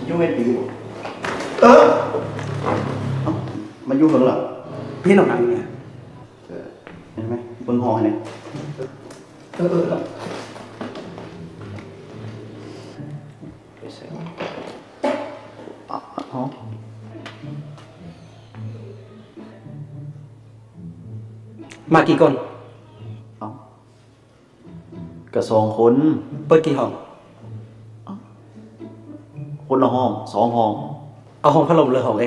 ຢູ່ແມ່ນປີບໍ່? ເອີ ເອົ້າ ມັນຢູ່ເຖິງລະ ເຫັນເອົາໜັງນີ້ ເອີ ເຫັນໄໝ ເບິ່ງຫ້ອງໃຫ້ແດ່ ເອີ ເອີ ເອີ ໄປໃສ່ ມາກີ່ຄົນ? ເອົ້າ ກະສອງຄົນ. ເປີດກີ່ຫ້ອງ? ຄົນລະຫ້ອງ ສອງຫ້ອງ. ເອົາຫ້ອງພັດລົມ ຫຼື ຫ້ອງແອ?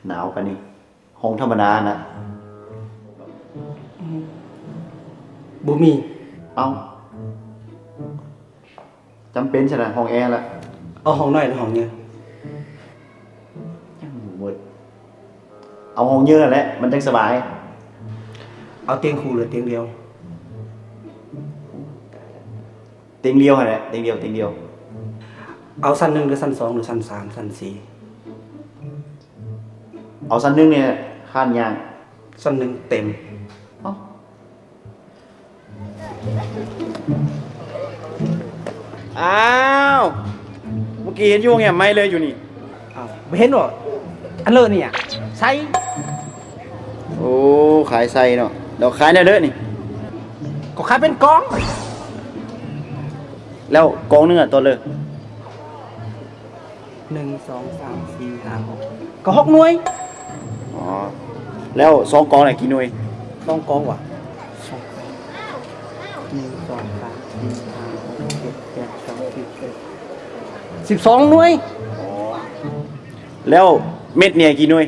ໜາວປານນີ້ ຫ້ອງທຳມະດານະ. ບໍ່ມີ. ເອົ້າ ຈຳເປັນຊັ້ນນະ ຫ້ອງແອລະ. ເອົາຫ້ອງນ້ອຍ ຫຼື ຫ້ອງໃຫຍ່? ຍັງບໍ່ໝົດ ເອົາຫ້ອງໃຫຍ່ຫັ້ນແຫຼະ ມັນຈັ່ງສະບາຍ. ເອົາຕຽງຄູ່ ຫຼື ຕຽງດຽວ? ຕຽງດຽວຫັ້ນແຫຼະ ຕຽງດຽວ ຕຽງດຽວ. ເອົາຊັ້ນໜຶ່ງ ຫຼື ຊັ້ນສອງ ຫຼື ຊັ້ນສາມ ຊັ້ນສີ່? ເອົາຊັ້ນໜຶ່ງນີ້ແຫຼະ ຄານຍ່າງ. ຊັ້ນໜຶ່ງເຕັມ. ອ້າວ ມື້ກີ້ເຫັນຢູ່ໂຮງແຮມໃໝ່ເລີຍຢູ່ນີ້. ອ້າວ ບໍ່ເຫັນບໍ່? ອັນເລີນີ້ອະ ໄຊ. ໂອ້ ຂາຍໄຊເນາະ. ແລ້ວຂາຍແນວເດີນີ້? ກໍຂາຍເປັນກອງ. ແລ້ວກອງໜຶ່ງອະ ໂຕເລີ ໜຶ່ງ ສອງ ສາມ ສີ່ ຫ້າ ຫົກ ກໍຫົກໜ່ວຍ. ອໍ ແລ້ວສອງກອງນະ ກີ່ໜ່ວຍ? ສອງກອງຫວາ? ໜຶ່ງ ສອງ ສາມ ສີ່ ຫ້າ ຫົກ ເຈັດ ແປດ ເກົ້າ ສິບ ສິບສອງໜ່ວຍ. ອໍ ແລ້ວເມັດນີ້ກີ່ໜ່ວຍ?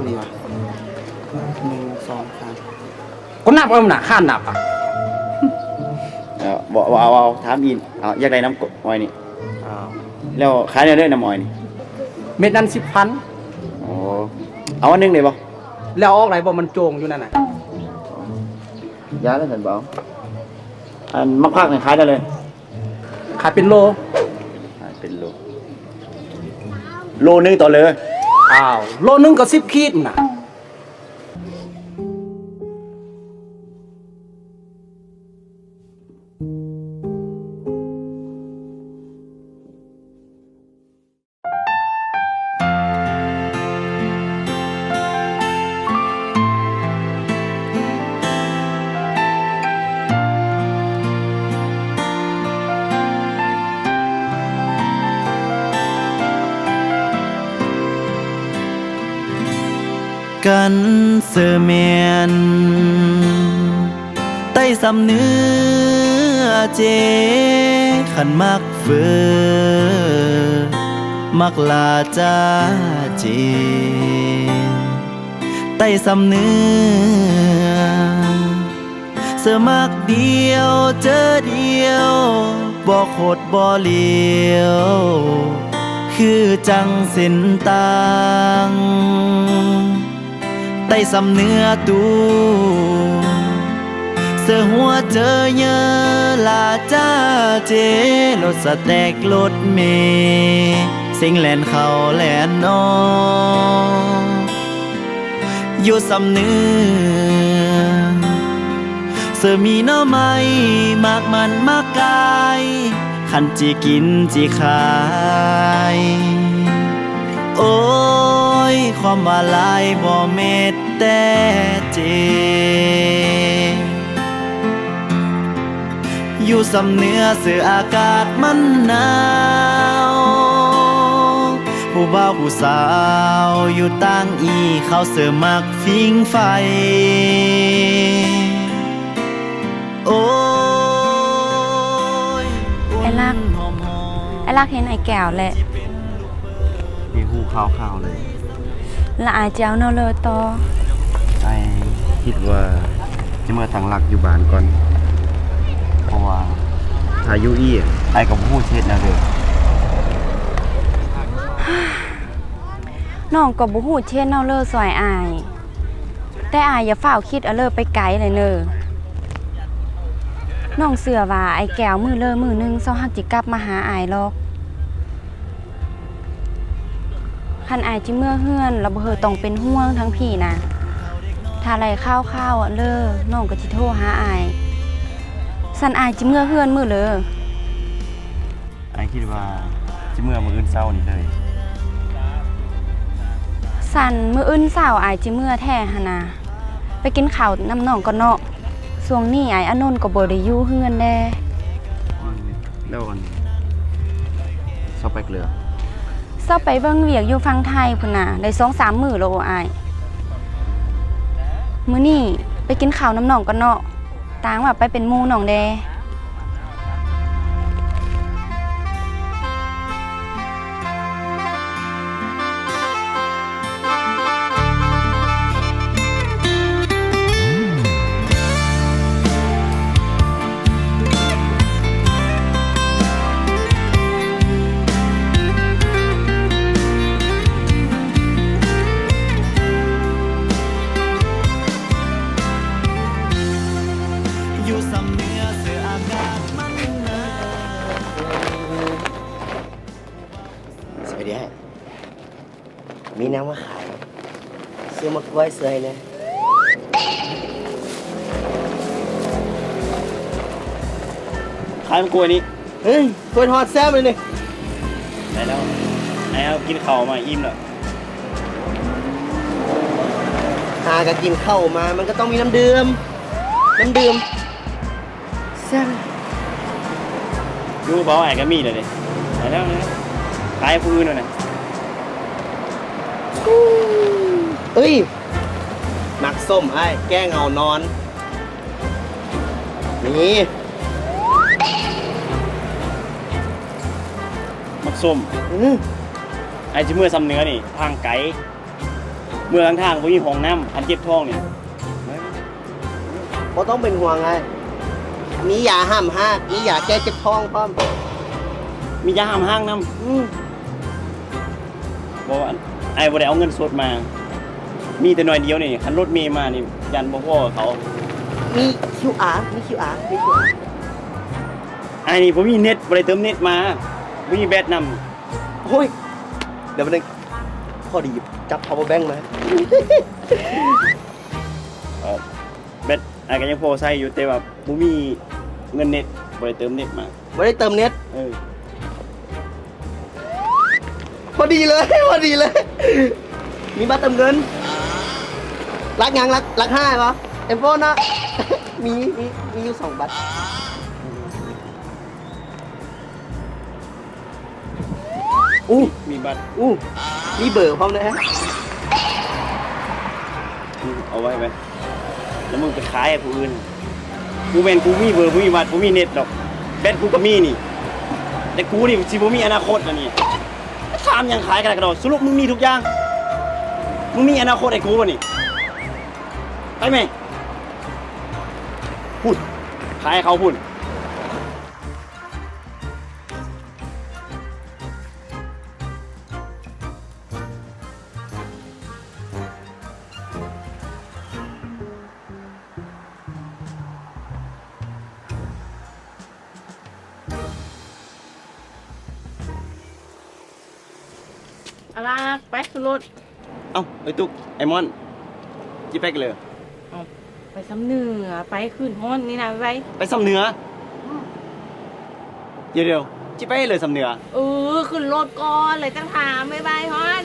ໜຶ່ງ ສອງ ສາມ ກໍນັບເອົານະ ຄານນັບອະ. ເອົາ ບໍ່ ບໍ່ເອົາ ເອົາ ຖາມອີກ ເອົາ ຢາກໄດ້ນ້ຳອ້ອຍນີ້. ອ້າວ ແລ້ວຂາຍແນວໃດນ້ຳອ້ອຍນີ້? ເມັດນັ້ນສິບພັນ. ໂອ້ ເອົາອັນໜຶ່ງໄດ້ບໍ່? ແລ້ວອອກໄດ້ບໍ່? ມັນໂຈງຢູ່ນັ້ນນະ. ຢ່າແລ້ວຊັ້ນບໍ່ເອົາ. ອັນໝາກຜັກນີ້ຂາຍແນວໃດ? ຂາຍເປັນໂລ. ຂາຍເປັນໂລ. ໂລໜຶ່ງຕໍ່ເລີ. ອ້າວ ໂລໜຶ່ງກໍສິບຂີດນະ. ກັນເສີແມ່ນ ໄຕ້ສຳເໜືອເຈ ຄັນມັກເຟີ ມັກລາຈາເຈ ໄຕ້ສຳເໜືອ ເສືອມັກດຽວເຈີດຽວ ບໍ່ຄົດບໍ່ຫຼຽວ ຄືຈັ່ງເສັ້ນຕາງ ໄຕ້ສຳເໜືອຕູ ເສືອຫົວເຈີເຍີລາຈາເຈ ລົດສະແຕັກລົດເມ ເສັງແລ່ນເຂົ້າແລ່ນອອກ ຢູ່ສຳເໜືອ ເສືອມີໜໍ່ໄມ້ ໝາກມັນໝາກກາຍ ຄັນຈິກິນຈິຂາຍ ໂອ້ຍ ຄວາມວ່າຫຼາຍບໍ່ແມ່ນແຕ່ເຈ ຢູ່ສຳເໜືອເສືອອາກາດມັນໜາວ ຜູ້ບ່າວຜູ້ສາວຢູ່ຕ່າງອີ່ເຂົາເສືອມັກ ຟິງໄຟ ໂອ້ຍ ອ້າຍລັກ ອ້າຍລັກເຫັນອ້າຍແກ້ວແລ້ວ ໄດ້ຮູ້ຂ່າວຂ່າວເລີຍ ລະອ້າຍຈະເອົາແນວໃດຕໍ່? ອ້າຍຄິດວ່າຈະເມືອຕັ້ງຫຼັກຢູ່ບ້ານກ່ອນ ເພາະວ່າຖ້າຢູ່ອີ່ ອ້າຍກໍບໍ່ຮູ້ຊິເຮັດແນວໃດ. ນ້ອງກໍບໍ່ຮູ້ຊິເຮັດແນວເລີຊ່ອຍອ້າຍ, ແຕ່ອ້າຍຢ່າຟ້າວຄິດອາເລີໄປໄກເລີຍເນີ. ນ້ອງເຊື່ອວ່າອ້າຍແກ້ວມື້ເລີມື້ໜຶ່ງຊອກຮັກຊິກັບມາຫາອ້າຍດອກ. ຄັນອ້າຍຊິເມືອເຮືອນ ລະບໍ່ເຮີຕ້ອງເປັນຫ່ວງທາງພີ້ນະ. ຖ້າໄດ້ຂ່າວຄາວອາເລີ ນ້ອງກໍຊິໂທຫາອ້າຍ. ຊັ້ນອ້າຍຊິເມືອເຮືອນມື້ເລີ. ຄິດວ່າຊິເມືອມື້ອື່ນເຊົ້ານີ້ເລີຍ. ຊັ້ນມື້ອື່ນເຊົ້າອ້າຍຊິເມືອແທ້ຫັ້ນນະ. ໄປກິນເຂົ້ານຳນ້ອງກ່ອນເນາະ. ຊ່ວງນີ້ອ້າຍອານົນກໍບໍ່ໄດ້ຢູ່ເຮືອນແດ່. ແລ້ວອັນ ເຈົ້າໄປເກລືອ? ເຈົ້າໄປເບິ່ງວຽກຢູ່ຝັ່ງໄທພຸ້ນນະ ໄດ້ສອງສາມມື້ແລ້ວໂອອ້າຍ. ມື້ນີ້ໄປກິນເຂົ້ານຳນ້ອງກ່ອນເນາະ. ຕ່າງວ່າໄປເປັນໝູ່ນ້ອງແດ່. ຢູ່ຊຳເໜືອເສືອອາກາດມັນໜາວ. ສະບາຍດີອ້າຍ. ມີແນວມາຂາຍ ຊື້ໝາກກ້ວຍຊ່ວຍແດ່. ຂາຍໝາກກ້ວຍນີ້. ເຮີ້ຍ ກ້ວຍທອດແຊບເລີຍນີ້. ໄດ້ແລ້ວ ໄດ້ແລ້ວ ກິນເຂົ້າມາອີ່ມແລ້ວ. ຫາກະກິນເຂົ້າມາ ມັນກະຕ້ອງມີນ້ຳດື່ມ ນ້ຳດື່ມ. ແຊບ. ຢູ່ເບົາອ້າຍກະມີແລ້ວເດ້. ໄປແລ້ວ ໄປແລ້ວ ຂາຍຜູ້ອື່ນແລ້ວນະ. ເອີຍ ໝາກສົ້ມອ້າຍ ແກ້ເຫງົານອນ. ນີ້ ໝາກສົ້ມ. ອື ອ້າຍຊິເມືອຊຳເໜືອນີ້ ທາງໄກ. ເມືອກາງທາງບໍ່ມີຫ້ອງນ້ຳ ຄັນເຈັບທ້ອງນີ້. ບໍ່ຕ້ອງເປັນຫ່ວງອ້າຍ ມີຢາຫ້າມຮາກ ມີຢາແກ້ເຈັບທ້ອງພ້ອມ. ມີຢາຫ້າມຮາກນຳ. ອື ບໍ່ ອ້າຍບໍ່ໄດ້ເອົາເງິນສົດມາ ມີແຕ່ໜ້ອຍດຽວນີ້ ຄັນລົດເມມານີ້ ຢ້ານບໍ່ພໍເຂົາ. ມີຄິວອາ ມີຄິວອາ ມີຄິວອາ. ອ້າຍນີ້ບໍ່ມີເນັດ ບໍ່ໄດ້ເຕີມເນັດມາ ບໍ່ມີແບັດນຳ. ໂອ້ຍ ດຽວໜຶ່ງ ພໍດີຈັບພາວເວີແບັງມາ. ເອີ ແບັດອ້າຍກະຍັງພໍໃຊ້ຢູ່ ແຕ່ວ່າບໍ່ມີເງິນເນັດ ບໍ່ໄດ້ເຕີມເນັດມາ. ບໍ່ໄດ້ເຕີມເນັດ. ເອີ ພໍດີເລີຍ ພໍດີເລີຍ. ມີບັດເຕີມເງິນ ຫຼັກຫຍັງ? ຫຼັກ ຫຼັກຫ້າບໍ? ເອັມໂຟນເນາະ. ມີ ມີ ມີຢູ່ສອງບັດ. ອູ້ ມີບັດ ອູ້ ມີເບີພ້ອມເດ້. ອື ເອົາໄວ້ໄປ ແລ້ວມຶງໄປຂາຍໃຫ້ຜູ້ອື່ນ. ບໍ່ແມ່ນກູມີເບີ ກູມີບັດ ກູມີເນັດດອກ ແບັດກູກະມີນີ້ ແຕ່ກູນີ້ຊິບໍ່ມີອະນາຄົດລະນີ້. ຖາມຫຍັງຂາຍກະໄດ້ກະດອກ ສະຫຼຸບມຶງມີທຸກຢ່າງ ມຶງມີອະນາຄົດໃຫ້ກູບໍ່ນີ້? ໄປແມ່ ພຸ້ນ ຂາຍໃຫ້ເຂົາພຸ້ນ. ອາລັກ ໄປຂຶ້ນລົດ. ເອົ້າ ເອີຍຕຸກ ໄອມອນ ຊິໄປກະເລີ? ເອົ້າ ໄປຊຳເໜືອ ໄປຂຶ້ນຮອດນີ້ນະ ໄວໆ. ໄປຊຳເໜືອ? ອືມ ດຽວໆ ຊິໄປເລີຊຳເໜືອ? ເອີ ຂຶ້ນລົດກ່ອນ ແລ້ວຈັ່ງຖາມ ໄວໆ ຮອດ.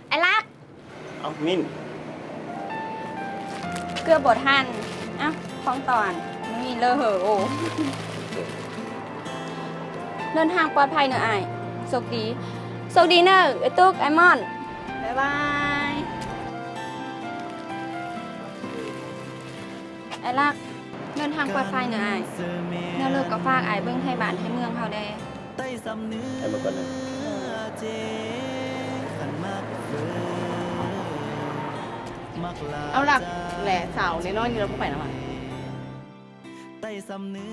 ໄອລັກ ເອົ້າ ມິ້ນ ເກືອບບໍ່ທັນ. ເອົ້າ ຂອງຕອນ ມື້ນີ້ເລີເຫີໂອ. ເດີນທາງປອດໄພເນີອ້າຍ ໂຊກດີ ໂຊກດີເນີ ເອື້ອຍຕຸກ ອ້າຍມ່ອນ ບາຍບາຍ. ອ້າຍລັກ ເດີນທາງປອດໄພເນີອ້າຍ ແນວລົດກໍຝາກອ້າຍເບິ່ງໄທບ້ານໄທເມືອງເຮົາແດ່. ໄດ້ສຳເໜືອ ໄປເບິ່ງກ່ອນເດີ. ເອົາ ລັກ ແລະ ສາວນ້ອຍໆນີ້ລາວບໍ່ໄປນຳຫວາ? ໄດ້ສຳເໜື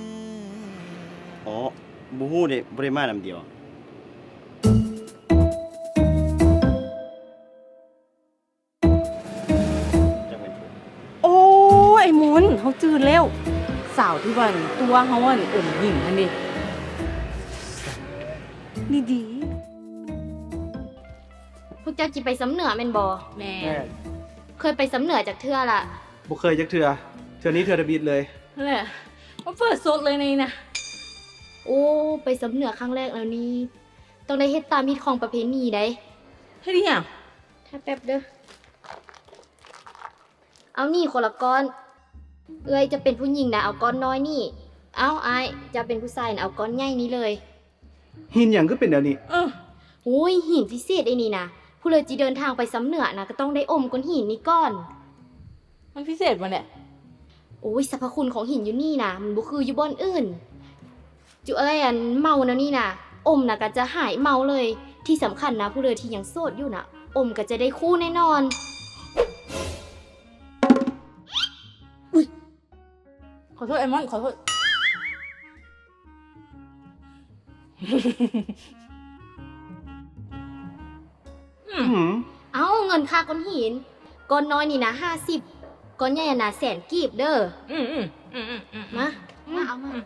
ອ ອໍ ບໍ່ຮູ້ເດ ບໍ່ໄດ້ມານຳດຽວ. ໂອ້ຍ ໄອ້ມົນ ເຮົາຈື່ແລ້ວ ສາວທີ່ວ່າຕົວະເຮົາອັນອົມຍິງຫັ້ນເດ. ດີໆ ພວກເຈົ້າຊິໄປຊຳເໜືອແມ່ນບໍ່? ແມ່ນ. ເຄີຍໄປຊຳເໜືອຈັກເທື່ອລະ? ບໍ່ເຄີຍຈັກເທື່ອ ເທື່ອນີ້ເທື່ອທຳອິດເລີຍ. ແຫຼະ ມາເປີດສົດເລີຍນີ້ນະ. ໂອ້ ໄປຊຳເໜືອຄັ້ງແລກແລ້ວນີ້ ຕ້ອງໄດ້ເຮັດຕາມຮີດຄອງປະເພນີໃດ໋. ເຮັດອີ່ຫຍັງ? ຖ້າແປັບເດີ. ເອົານີ້ຄົນລະກ້ອນ. ເອື້ອຍຈະເປັນຜູ້ຍິງນະ ເອົາກ້ອນນ້ອຍນີ້. ເອົາອ້າຍ ເຈົ້າເປັນຜູ້ຊາຍນະ ເອົາກ້ອນໃຫຍ່ນີ້ເລີຍ. ຫີນຫຍັງຄືເປັນແນວນີ້? ເອີ ໂອ້ຍ ຫີນພິເສດໄອ້ນີ້ນະ. ຜູ້ເລີຍຊິເດີນທາງໄປຊຳເໜືອນະ ກໍຕ້ອງໄດ້ອົມກ້ອນຫີນນີ້ກ່ອນ. ມັນພິເສດບໍ່ແຫຼະ? ໂອ້ຍ ສັບພະຄຸນຂອງຫີນຢູ່ນີ້ນະ ມັນບໍ່ຄືຢູ່ບ່ອນອື່ນ. ຈຸເອີຍ ອັນເມົາແນວນີ້ນະ ອົມນະກໍຈະຫາຍເມົາເລີຍ. ທີ່ສຳຄັນນະ ຜູ້ເລີຍທີ່ຍັງໂສດຢູ່ນະ ອົມກໍຈະໄດ້ຄູ່ແນ່ນອນ. ອຸ້ຍ ຂໍໂທດ ໄອມອນ ຂໍໂທດ. ອືມ ເອົາ ເງິນຄ່າກ້ອນຫີນ ກ້ອນນ້ອຍນີ້ນະ ຫ້າສິບ ກ້ອນໃຫຍ່ນະ ແສນກີບເດີ. ອືມ ມາ ມາເອົາມາ. ອື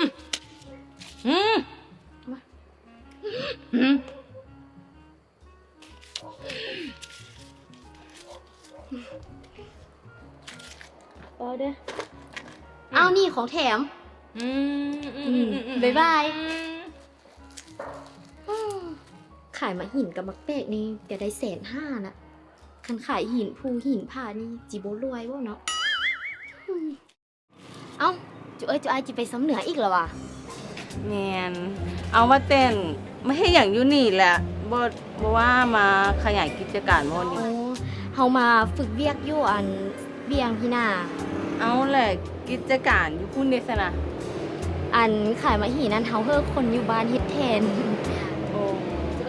ມ ມາ ອືມ ເອົາເດີ. ເອົາ ນີ້ຂອງແຖມ. ອືມ ບາຍບາຍ. ອືມ ຂາຍໝາກຫີນກັບໝາກແປກນີ້ກໍໄດ້ແສນຫ້ານະ. ຄັນຂາຍຫີນພູຫີນຜານີ້ ຊິບໍ່ລວຍບໍ່ເນາະ? ເອົ້າ ຈຸເອີຍ ຈຸອ້າຍຊິໄປຊຳເໜືອອີກແລ້ວຫວາ? ແມ່ນ. ເອົາ ວ່າແຕ່ມາເຮັດຫຍັງຢູ່ນີ້ລະ? ບໍ່ ບໍ່ວ່າມາຂະຫຍາຍກິດຈະການບໍ່ນີ້? ໂອ້ ເຮົາມາຝຶກວຽກຢູ່ອັນວຽງພີ້ນາ. ເອົາ ແລະກິດຈະການຢູ່ພຸ້ນເດຊັ້ນນະ? ອັນຂາຍໝາກຫີນນັ້ນ ເຮົາເຮີຄົນຢູ່ບ້ານເຮັດແທນ. ໂອ້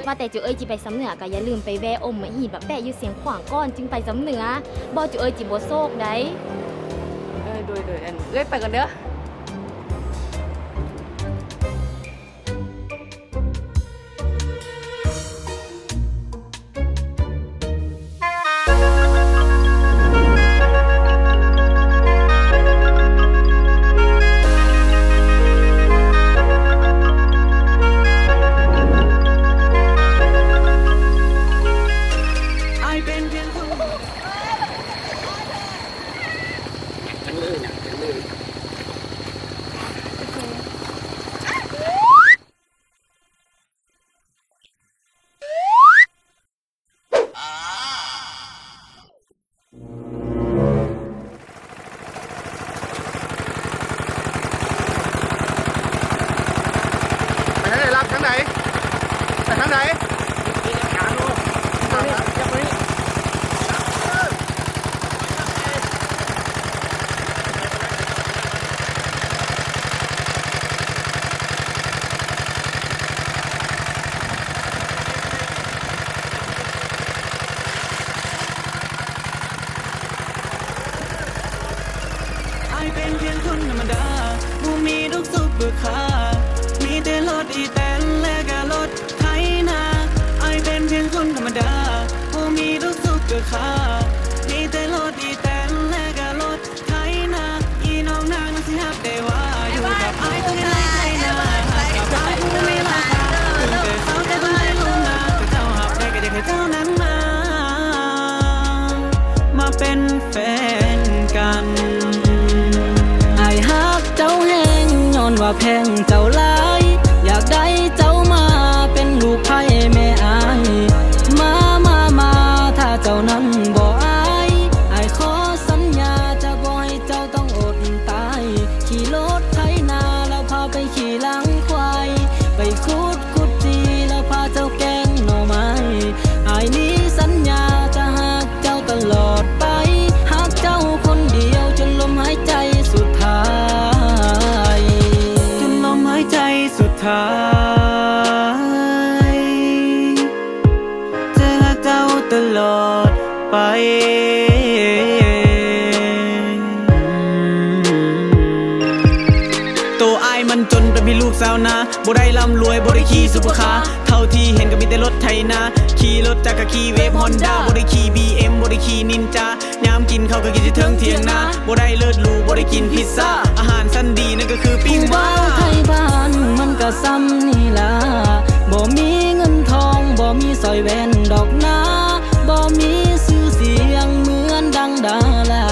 ວ່າແຕ່ຈຸເອີຍຊິໄປຊຳເໜືອ ກໍຢ່າລືມໄປແວ່ອົມໝາກຫີນປາແປະຢູ່ຊຽງຂວາງກ່ອນຈຶ່ງໄປຊຳເໜືອ ບໍ່ຈຸເອີຍຊິບໍ່ໂຊກໃດ. ເອີ ໂດຍ ໂດຍ ອັນເອື້ອຍໄປກ່ອນເດີ. ໄປທາງໃດ? ລັບທາງໃດ? ໄປທາງໃດ? ອ້າຍເປັນພຽງຄົນທຳມະດາ ບໍ່ມີດອກຊຸບເປີຄາ ມີແຕ່ລົດອີແຕນ ແລະກະລົດໄຖນາ. ອ້າຍເປັນພຽງຄົນທຳມະດາ ບໍ່ມີດອກຊຸບເປີຄາ ມີແຕ່ລົດອີແຕນ ແລະກະລົດ ໄຖນາ ອີນ້ອງນາງນັ້ນຊິຮັບໄດ້ວ່າ ຢູ່ກັບອ້າຍຕ້ອງເຮັດໄຮ່ໄຖນາ ຮັກກັບອ້າຍຜູ້ມີລາຄາ ຕັ້ງແຕ່ສາວແຕ່ດົນໄດ້ລົງນາ ເຈົ້າຮັບໄດ້ກໍຢາກໃຫ້ເຈົ້ານັ້ນມາ ມາເປັນແຟນກັນ. ອ້າຍຮັກເຈົ້າແຮງ ຍ້ອນວ່າແພງເຈົ້າຫຼາຍ ຢາກໄດ້ເຈົ້າມາເປັນລູກໃພ້ແມ່ອ້າຍ ມາ ມາ ມາ ຖ້າເຈົ້ານັ້ນບໍ່ອາຍ ອ້າຍຂໍ ສັນຍາຈະບໍ່ໃຫ້ເຈົ້າຕ້ອງອົດຕາຍ ຂີ່ລົດໄຖນາແລ້ວພາໄປຂີ່ຫຼັງຄວາຍ ໄປຂຸດຂຸດຈີ່ແລ້ວພາເຈົ້າແກງໜໍ່ໄມ້ ອ້າຍນີ້ສັນຍາຈະຮັກເຈົ້າຕະຫຼອດໄປ ຮັກເຈົ້າຄົນດຽວຈົນລົມຫາຍໃຈສຸດທ້າຍ ຈົນລົມຫາຍໃຈສຸດທ້າຍ. ຈະຮັກເຈົ້າຕະຫຼອດໄປ. ໂຕອ້າຍມັນຈົນ ເປັນພຽງລູກຊາວນາ ບໍ່ໄດ້ລ່ຳລວຍ ບໍ່ໄດ້ຂີ່ຊຸບເປີຄາ ເທົ່າທີ່ເຫັນກໍມີແຕ່ລົດໄຖນາ ຂີ່ລົດຈັກກະຂີ່ເວບຮອນດ້າ ບໍ່ໄດ້ຂີ່ບີເອັມ ບໍ່ໄດ້ຂີ່ນິນຈາ ຍາມກິນເຂົ້າກໍກິນຢູ່ເທິງຖຽງນາ ບໍ່ໄດ້ເລີດຫຼູ ບໍ່ໄດ້ກິນພິດຊາ ອາຫານຊັ້ນດີນັ້ນກໍຄືປີ້ງປາ. ຜູ້ບ່າວໄທບ້ານມັນກະສ່ຳນີ້ລະ ບໍ່ມີເງິນທອງ ບໍ່ມີສ້ອຍແຫວນດອກນາ ບໍ່ມີຊື່ສຽງເໝືອນດັ່ງດາລາ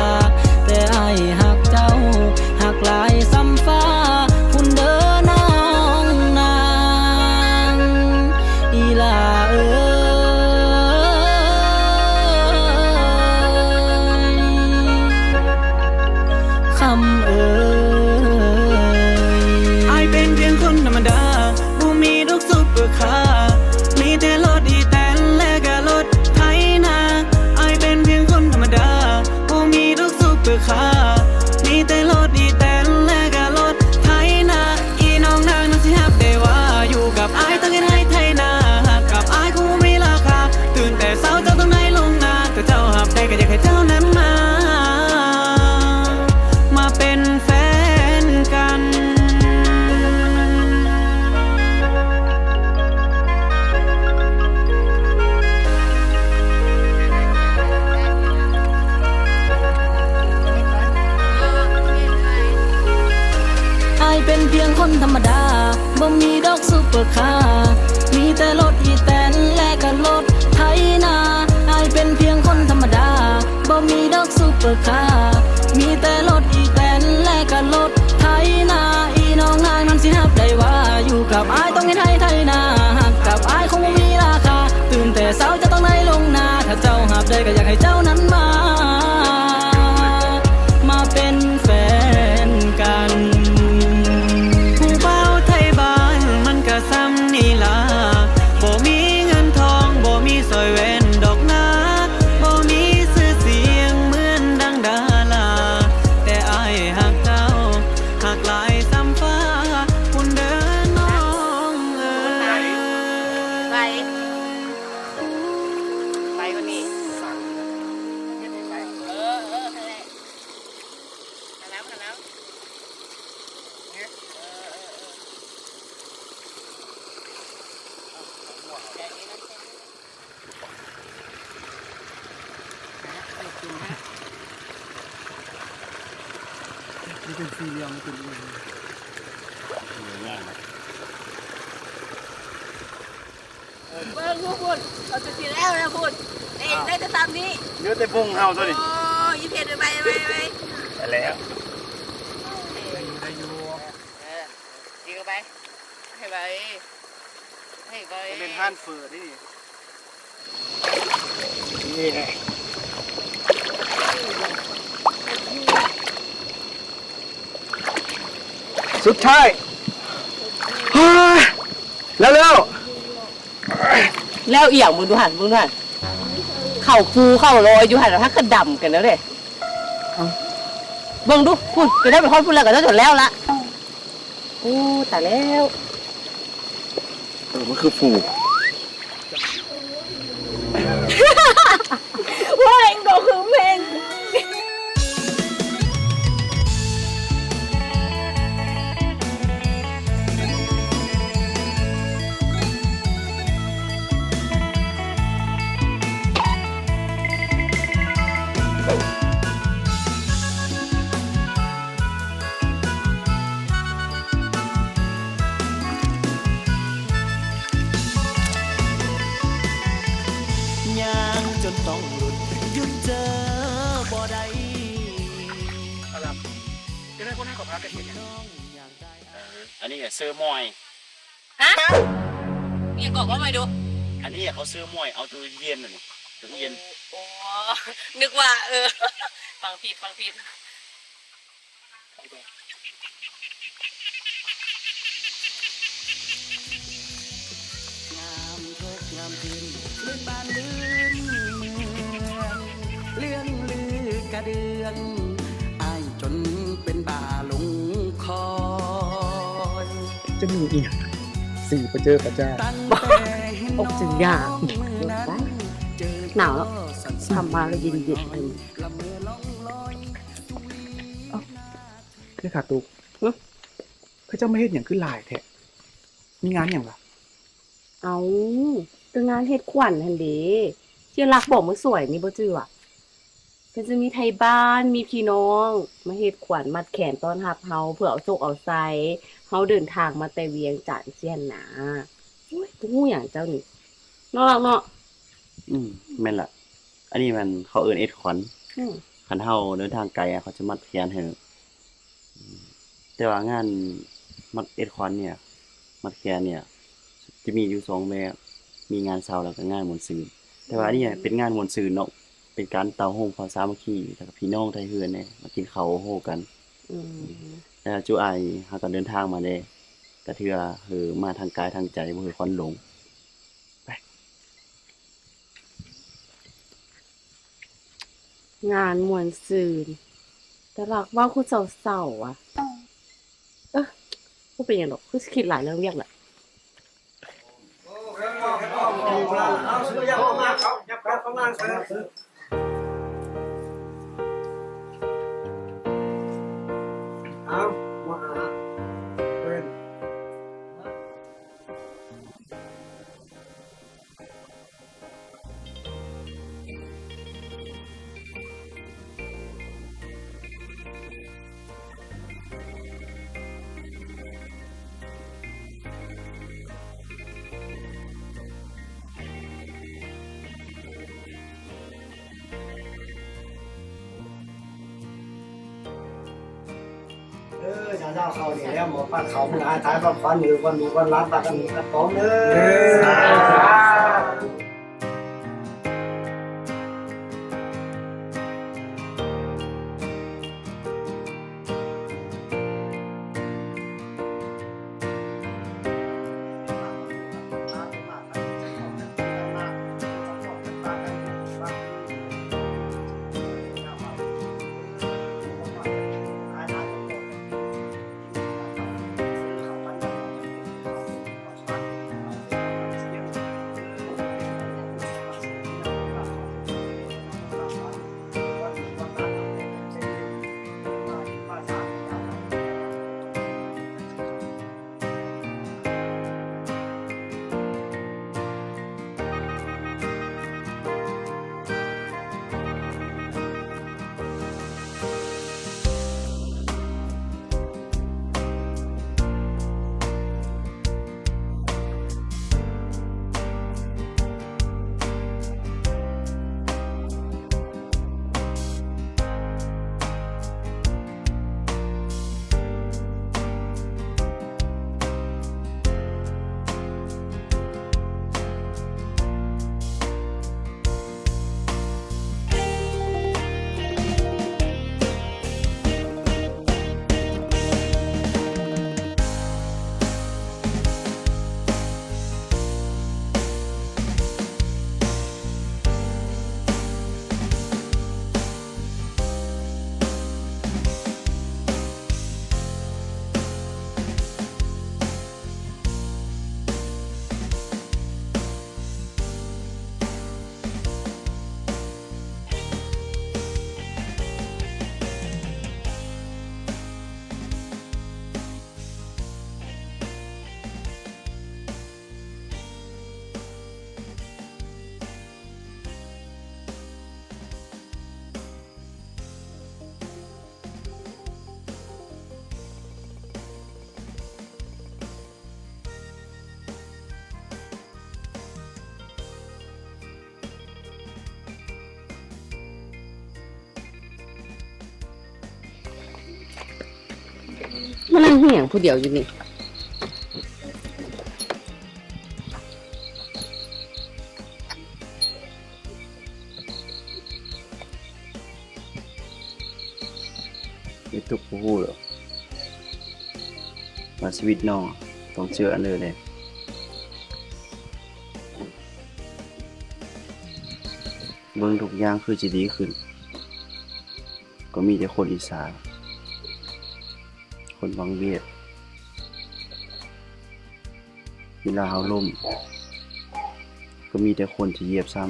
ເປັນພຽງຄົນທຳມະດາ ບໍ່ມີດອກຊຸບເປີຄາ ມີແຕ່ລົດອີແຕນ ແລະກະລົດໄຖນາ. ອ້າຍເປັນພຽງຄົນທຳມະດາ ບໍ່ມີດອກຊຸບເປີຄາ ມີແຕ່ລົດອີແຕນ ແລະກະລົດໄຖນາ. ອີນ້ອງນາງນັ້ນຊິຮັບໄດ້ວ່າ ຢູ່ກັບອ້າຍຕ້ອງເຮັດໄຮ່ໄຖນາ ຮັກກັບອ້າຍຄົງບໍ່ມີລາຄາ ຕື່ນແຕ່ເຊົ້າເຈົ້າຕ້ອງໄດ້ລົງນາ ຖ້າເຈົ້າຮັບໄດ້ກະຢາກໃຫ້ເຈົ້ານັ້ນມາ ມາເປັນ ແຟນກັນ. ຜູ້ບ່າວໄທບ້ານມັນກະສ່ຳນີ້ລະ ບໍ່ມີເງິນທອງ ບໍ່ມີສ້ອຍແຫວນດອກນາ ບໍ່ມີຊື່ສຽງເໝືອນດັ່ງດາລາ ແຕ່ອ້າຍຮັກເຈົ້າ ຮັກຫຼາຍສ່ຳຟ້າພຸ້ນເດີນ້ອງເອີຍ. ໄປ ໄປກວ່ານີ້ ເອີ ເອີ ຫັ້ນແຫຼະ. ມັນເປັນສີ່ຫຼ່ຽມ ມັນເປັນອີ່ຫຍັງ? ເບິ່ງພຸ້ນ ເຂົາຈະຊິແລ້ວແລ້ວພຸ້ນ ເດ້ ໄດ້ແຕ່ສ່ຳນີ້ ເຫຼືອແຕ່ວົງເຮົາຕົວນີ້. ໂອ້ຍ ເຮັດໄວໆ ໄວໆ ໄປແລ້ວ ໄດ້ຢູ່ ໄດ້ຢູ່ ເອີ ຍິງເຂົ້າໄປ ໃຫ້ໄວ ໃຫ້ໄວ ເປັນຮ້ານເຝີເດ້ນີ້. ນີ້ແຫຼະ ສຸດທ້າຍ ເຮີ້ຍ ແລ້ວ ແລ້ວ ແລ້ວອີ່ຫຍັງ? ເບິ່ງດູຫັ້ນ ເບິ່ງດູຫັ້ນ ເຂົ້າປູເຂົ້າລອຍຢູ່ຫັ້ນ ຫາກະດຳກັນແລ້ວເດ້. ເອົ້າ ເບິ່ງດູພຸ້ນ ກະໄດ້ໄປຮອດພຸ້ນແລ້ວ ກະເຈົ້າຈົນແລ້ວລະ. ໂອ້ ຕາຍແລ້ວ ເອີ ມັນຄືຟູ ເວົ້າເອງໂຕຄືເມັນ. ຍ່າງຈົນຕ້ອງຫຼຸດ ຢຸດເຈີບໍ່ໄດ້. ອັນນີ້ເຊີມອຍ. ຮະ? ອີ່ຫຍັງເກາະ? ເວົ້າໃໝ່ດູ. ອັນນີ້ເຂົາເຊີມອຍ ເອົາຕູ້ເຢັນອັນນີ້ ຕູ້ເຢັນ. ໂອ້ ໂອ້ ນຶກວ່າ ເອີ ຟັງຜິດ ຟັງຜິດ. ງາມທຸກງາມຄືນ ລື່ນບ້ານລື່ນເມືອງ ເລື່ອງລືກະເດືອງ ອ້າຍຈົນເປັນບ້າຫຼົງຄອຍ. ຈະມີອີ່ຫຍັງ? ສີປະເຈີປະຈາ ອອກຈັ່ງຢ່າງ. ໜາວເນາະ ທຳມາແລ້ວເຢັນໆ. ເອີ ແມ່ຄ້າຕຸກ ຫຶ? ເຂົາເຈົ້າມາເຮັດຫຍັງຄືຫຼາຍແທ້? ມີງານຫຍັງລະ? ເອົ້າ ກະງານເຮັດຂວັນຫັ້ນເດ ທີ່ລັກບອກມື້ສວຍນີ້ບໍ່ຈື່ຫວາ? ເພິ່ນຈະມີໄທບ້ານ ມີພີ່ນ້ອງມາເຮັດຂວັນມັດແຂນຕ້ອນຮັບເຮົາ ເພື່ອເອົາໂຊກເອົາໄຊ ເຮົາເດີນທາງມາແຕ່ວຽງຈັນຊີ້ຫັ້ນນາ. ໂອ້ຍ ບໍ່ຮູ້ຫຍັງເຈົ້ານີ້ ເນາະ ເນາະ. ອືມ ແມ່ນລະ ອັນນີ້ມັນ ເຂົາເອີ້ນເອັດຂວັນ. ອືມ ຄັນເຮົາເດີນທາງໄກ ເຂົາຈະມັດແຂນໃຫ້. ແຕ່ວ່າງານມັດເອັດຂວັນເນີ້ຍ ມັດແຂນເນີ້ຍ ຈະມີຢູ່ສອງແບບ ມີງານເສົ້າ ແລ້ວກະງານມ່ວນຊື່ນ. ແຕ່ວ່າອັນນີ້ເປັນງານມ່ວນຊື່ນເນາະ ເປັນການເຕົ້າໂຮມຄວາມສາມັກຄີ ແລ້ວກະພີ່ນ້ອງໄທເຮືອນແດ່ ມາກິນເຂົ້າໂຮກັນ. ອືມ ແລ້ວຈູອ້າຍຫາກະເດີນທາງມາແດ່ ກະຖືວ່າ ເອີ ມາທາງກາຍທາງໃຈ ບໍ່ໃຫ້ຄວັນຫຼົງ. ໄປ. ງານມ່ວນຊື່ນ ແຕ່ລັກເວົ້າຄືເສົ້າໆ ຫວາ. ເອີ ບໍ່ເປັນຫຍັງດອກ ຄືຊິຄິດຫຼາຍເລື່ອງວຽກແຫຼະ. ເອົາ ມາຫາເພິ່ນ. ເ ເຈົ້າເຂົ້ານີ້ແລ້ວ ໝໍປັດເຂົ້າມື້ອາຍຕາຍ ພັກຜ່ອນຢູ່ບ່ອນລູກບ່ອນຫຼານ ພາກັນມີກະປອມເດີ. ມານັ່ງເຮັດຫຍັງຜູ້ດຽວຢູ່ນີ້? ເຮັດທຸກບໍ່ຮູ້ເລີຍວ່າຊີວິດນ້ອງຕ້ອງເຈີອັນເດີແດ່. ເບິ່ງທຸກຢ່າງຄືຊິດີຂຶ້ນ ກໍມີແຕ່ຄົນອິດສາ ຄົນຫວັງວຽດ. ເວລາເຮົາລົ້ມ ກໍມີແຕ່ຄົນທີ່ຢຽບຊ້ຳ.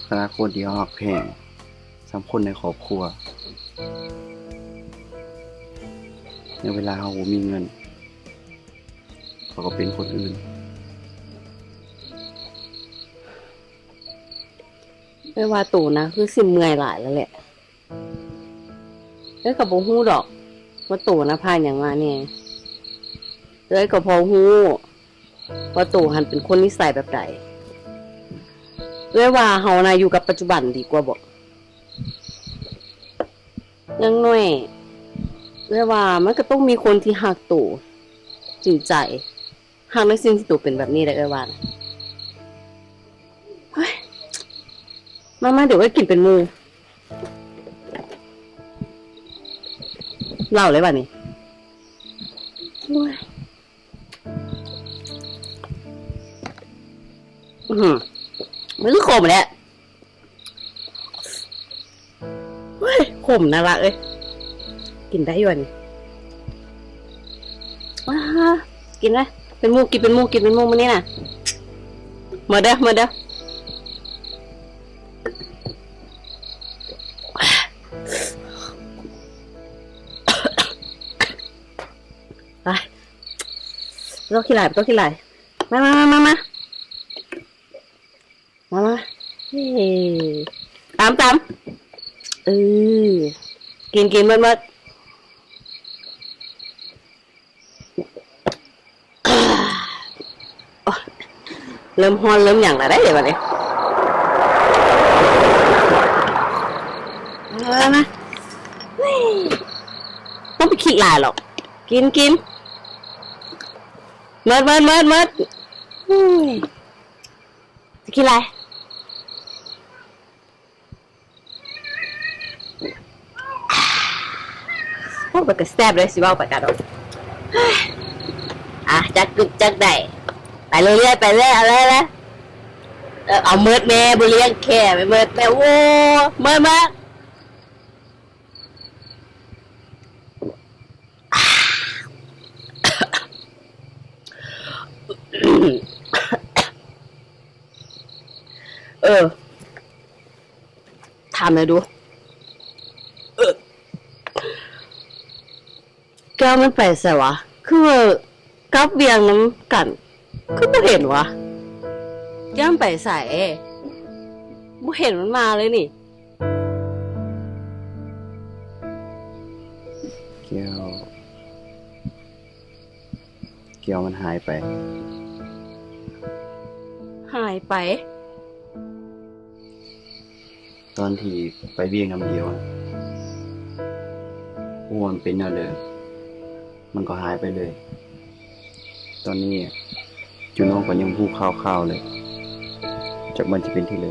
ຂະໜາດຄົນທີ່ເຮົາຮັກແພງ ສ່ຳຄົນໃນຄອບຄົວ ໃນເວລາເຮົາບໍ່ມີເງິນ ເຂົາກໍເປັນຄົນອື່ນ. ເອື້ອຍວ່າໂຕນະ ຄືຊິເມື່ອຍຫຼາຍແລ້ວແຫຼະ. ເອື້ອຍກໍບໍ່ຮູ້ດອກວ່າໂຕນະຜ່ານຫຍັງມາແດ່. ເອື້ອຍກໍພໍຮູ້ວ່າໂຕຫັ້ນເປັນຄົນນິໄສແບບໃດ. ເອື້ອຍວ່າເຮົານະຢູ່ກັບປັດຈຸບັນດີກວ່າບໍ? ຢ່າງໜ້ອຍເອື້ອຍວ່າມັນກໍຕ້ອງມີຄົນທີ່ຮັກໂຕ ຈິງໃຈ ຮັກໃນສິ່ງທີ່ໂຕເປັນແບບນີ້ແຫຼະ ເອື້ອຍວ່ານະ. ເຮີ້ຍ ມາໆ ດຽວເອື້ອຍກິນເປັນໝູ່. ເຫຼົ້າເລີຍບາດນີ້. ໂອ້ຍ ອືຫື ມັນຄືຂົມແຫຼະ. ເຮີ້ຍ ຂົມນະລະເອີຍ ກິນໄດ້ຢູ່ນີ້. ອາ ກິນເລີຍ ເປັນໝູ່ ກິນເປັນໝູ່ ກິນເປັນໝູ່ມື້ນີ້ນະ. ມາເດີ ມາເດີ. ໄປ ບໍ່ຕ້ອງຂີ້ຫຼາຍ ບໍ່ຕ້ອງຂີ້ຫຼາຍ. ມາ ມາ ມາ ມາ ມາ ມາ ເອີ ຕາມ ຕາມ ເອີ ກິນ ກິນ ເບິດ ເບິດ. ໂອ້ຍ ເລີ່ມຮ້ອນເລີ່ມຫຍັງແລ້ວເດ້ບາດນີ້. ນະ ເຮີ້ຍ ບໍ່ໄປຄິດຫຼາຍຫຼອກ ກິນ ກິນ ໝົດ ໝົດ ໝົດ ໝົດ ໂອ້ຍ ຈະກິນຫຼາຍ. ໂອ້ ມັນກະແຊບເລີຍ ຊິເວົ້າໄປກະດອກ ອ່າ ຈັກກຶກຈັກໄດ້ ໄປເລື້ອຍໆ ໄປເລື້ອຍ ເອົາເລີຍ ເອີ ເອົາໝົດແມ່ ບໍ່ລ້ຽງແຄ່ ໄປໝົດແມ່ ໂອ້ ໝົດ ໝົດ. ເອີ ຖາມແດ່ດູ ເອີ ແກ້ວມັນໄປໃສຫວາ? ຄືວ່າກັບວຽງນຳກັນ ຄືບໍ່ເຫັນຫວາ? ແກ້ວມັນໄປໃສ? ບໍ່ເຫັນມັນມາເລີຍນີ້. ແກ້ວ ແກ້ວມັນຫາຍໄປ. ຫາຍໄປ? ຕອນທີ່ໄປວຽກນຳດຽວນະ ບໍ່ຮູ້ວ່າມັນເປັນແນວໃດ ມັນກໍຫາຍໄປເລີຍ. ຕອນນີ້ຈຸນ້ອງກໍຍັງຮູ້ຂ່າວໆເລີຍ ຈັກມັນຊິເປັນຈັ່ງໃດ.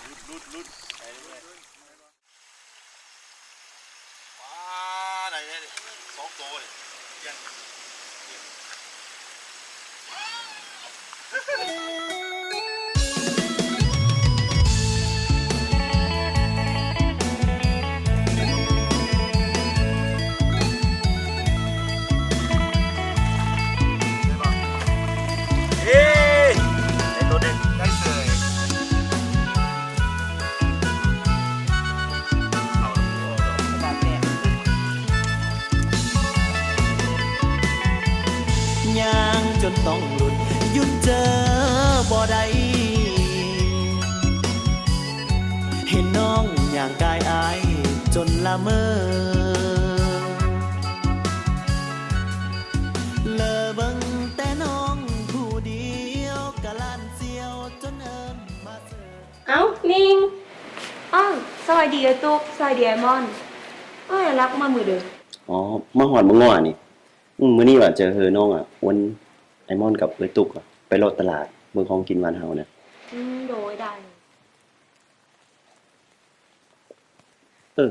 ຫຼຸດ ຫຼຸດ ຫຼຸດ ໄປເລື້ອຍໆ. ປາ ໄດ້ແທ້ ສອງໂຕນີ້ ປ່ຽນ. ເອີ ໄດ້ໂຕໜຶ່ງ ໄດ້ເສີຍ. ຍ່າງຈົນຕ້ອງຫຼຸດ ຢຸດເຈີບໍ່ໄດ້ ເຫັນນ້ອງຍ່າງກາຍອາຍຈົນລະເມີ ເລີເບິ່ງແຕ່ນ້ອງຜູ້ດຽວ ກະລ້ານສ່ຽວຈົນເອີ້ນມາເຊີ. ເອົ້າ ນິງ. ອ້າວ ສະບາຍດີເອື້ອຍຕຸກ ສະບາຍດີອ້າຍມອນ. ອ້າຍລັກມາມື້ເດີ. ອໍ ມາຮອດມື້ວານນີ້. ອືມ ມື້ນີ້ວ່າຈະເຮີນ້ອງອະ ຊວນອ້າຍມອນກັບເອື້ອຍຕຸກອະ ໄປເລາະຕະຫຼາດເບິ່ງຂອງກິນບ້ານເຮົານະ. ອືມ ໂດຍ ໄດ້. ເອີ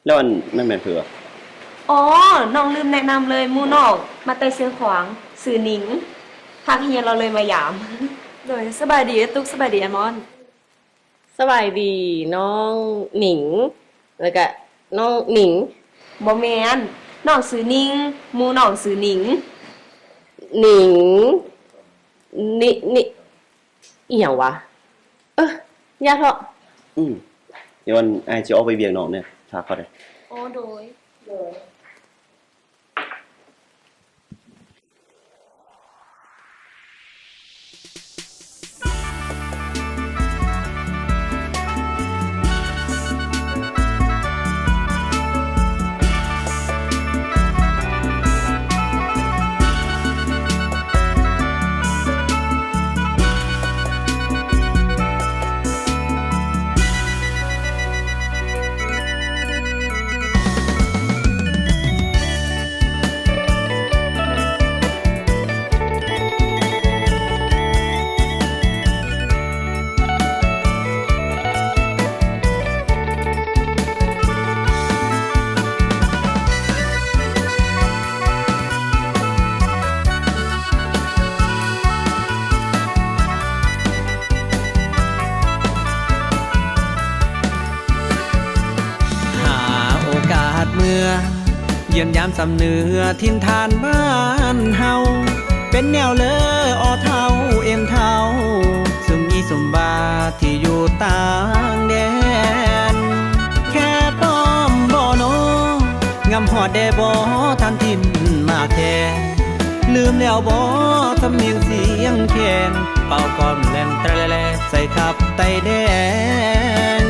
ແລ້ວອັນນັ້ນແມ່ນໃຜຫວາ? ອໍ ນ້ອງລືມແນະນຳເລີຍ ໝູ່ນ້ອງມາແຕ່ຊຽງຂວາງ ຊື່ນິງ ພັກຮຽນລາວເລີຍມາຢາມ. ໂດຍ ສະບາຍດີເອື້ອຍຕຸກ ສະບາຍດີອ້າຍມອນ. ສະບາຍດີນ້ອງໜິງ ແລ້ວກະນ້ອງໜິງ. ບໍ່ແມ່ນ ນ້ອງຊື່ນິງ ໝູ່ນ້ອງຊື່ໜິງ. ໜິງ ນິ ນິ ອີ່ຫຍັງຫວາ? ເອີ ຢ່າເທາະ. ອືມ ດຽວອັນ ອ້າຍຊິອອກໄປວຽກນອກເດີ ຖ້າເຂົ້າໄດ້. ອໍ ໂດຍ ໂດຍ. ຢ້ຽມຢາມຊຳເໜືອຖິ່ນຖານບ້ານເຮົາ ເປັນແນວເລີອໍເຖົ້າເອັນເທົ້າ ຊຸມອີຊຸມບາທີ່ຢູ່ຕ່າງແດນ ແຄ່ປ້ອມບໍ່ນໍ ງຳຮອດແດ່ບໍ່ ທ່ານຖິ່ນມາແທນ ລືມແລ້ວບໍ່ ສຳນຽງສຽງແຄນ ເປົ່າກ້ອມແລ່ນແຕຣແລ ໃສ່ຂັບໄຕ່ແດນ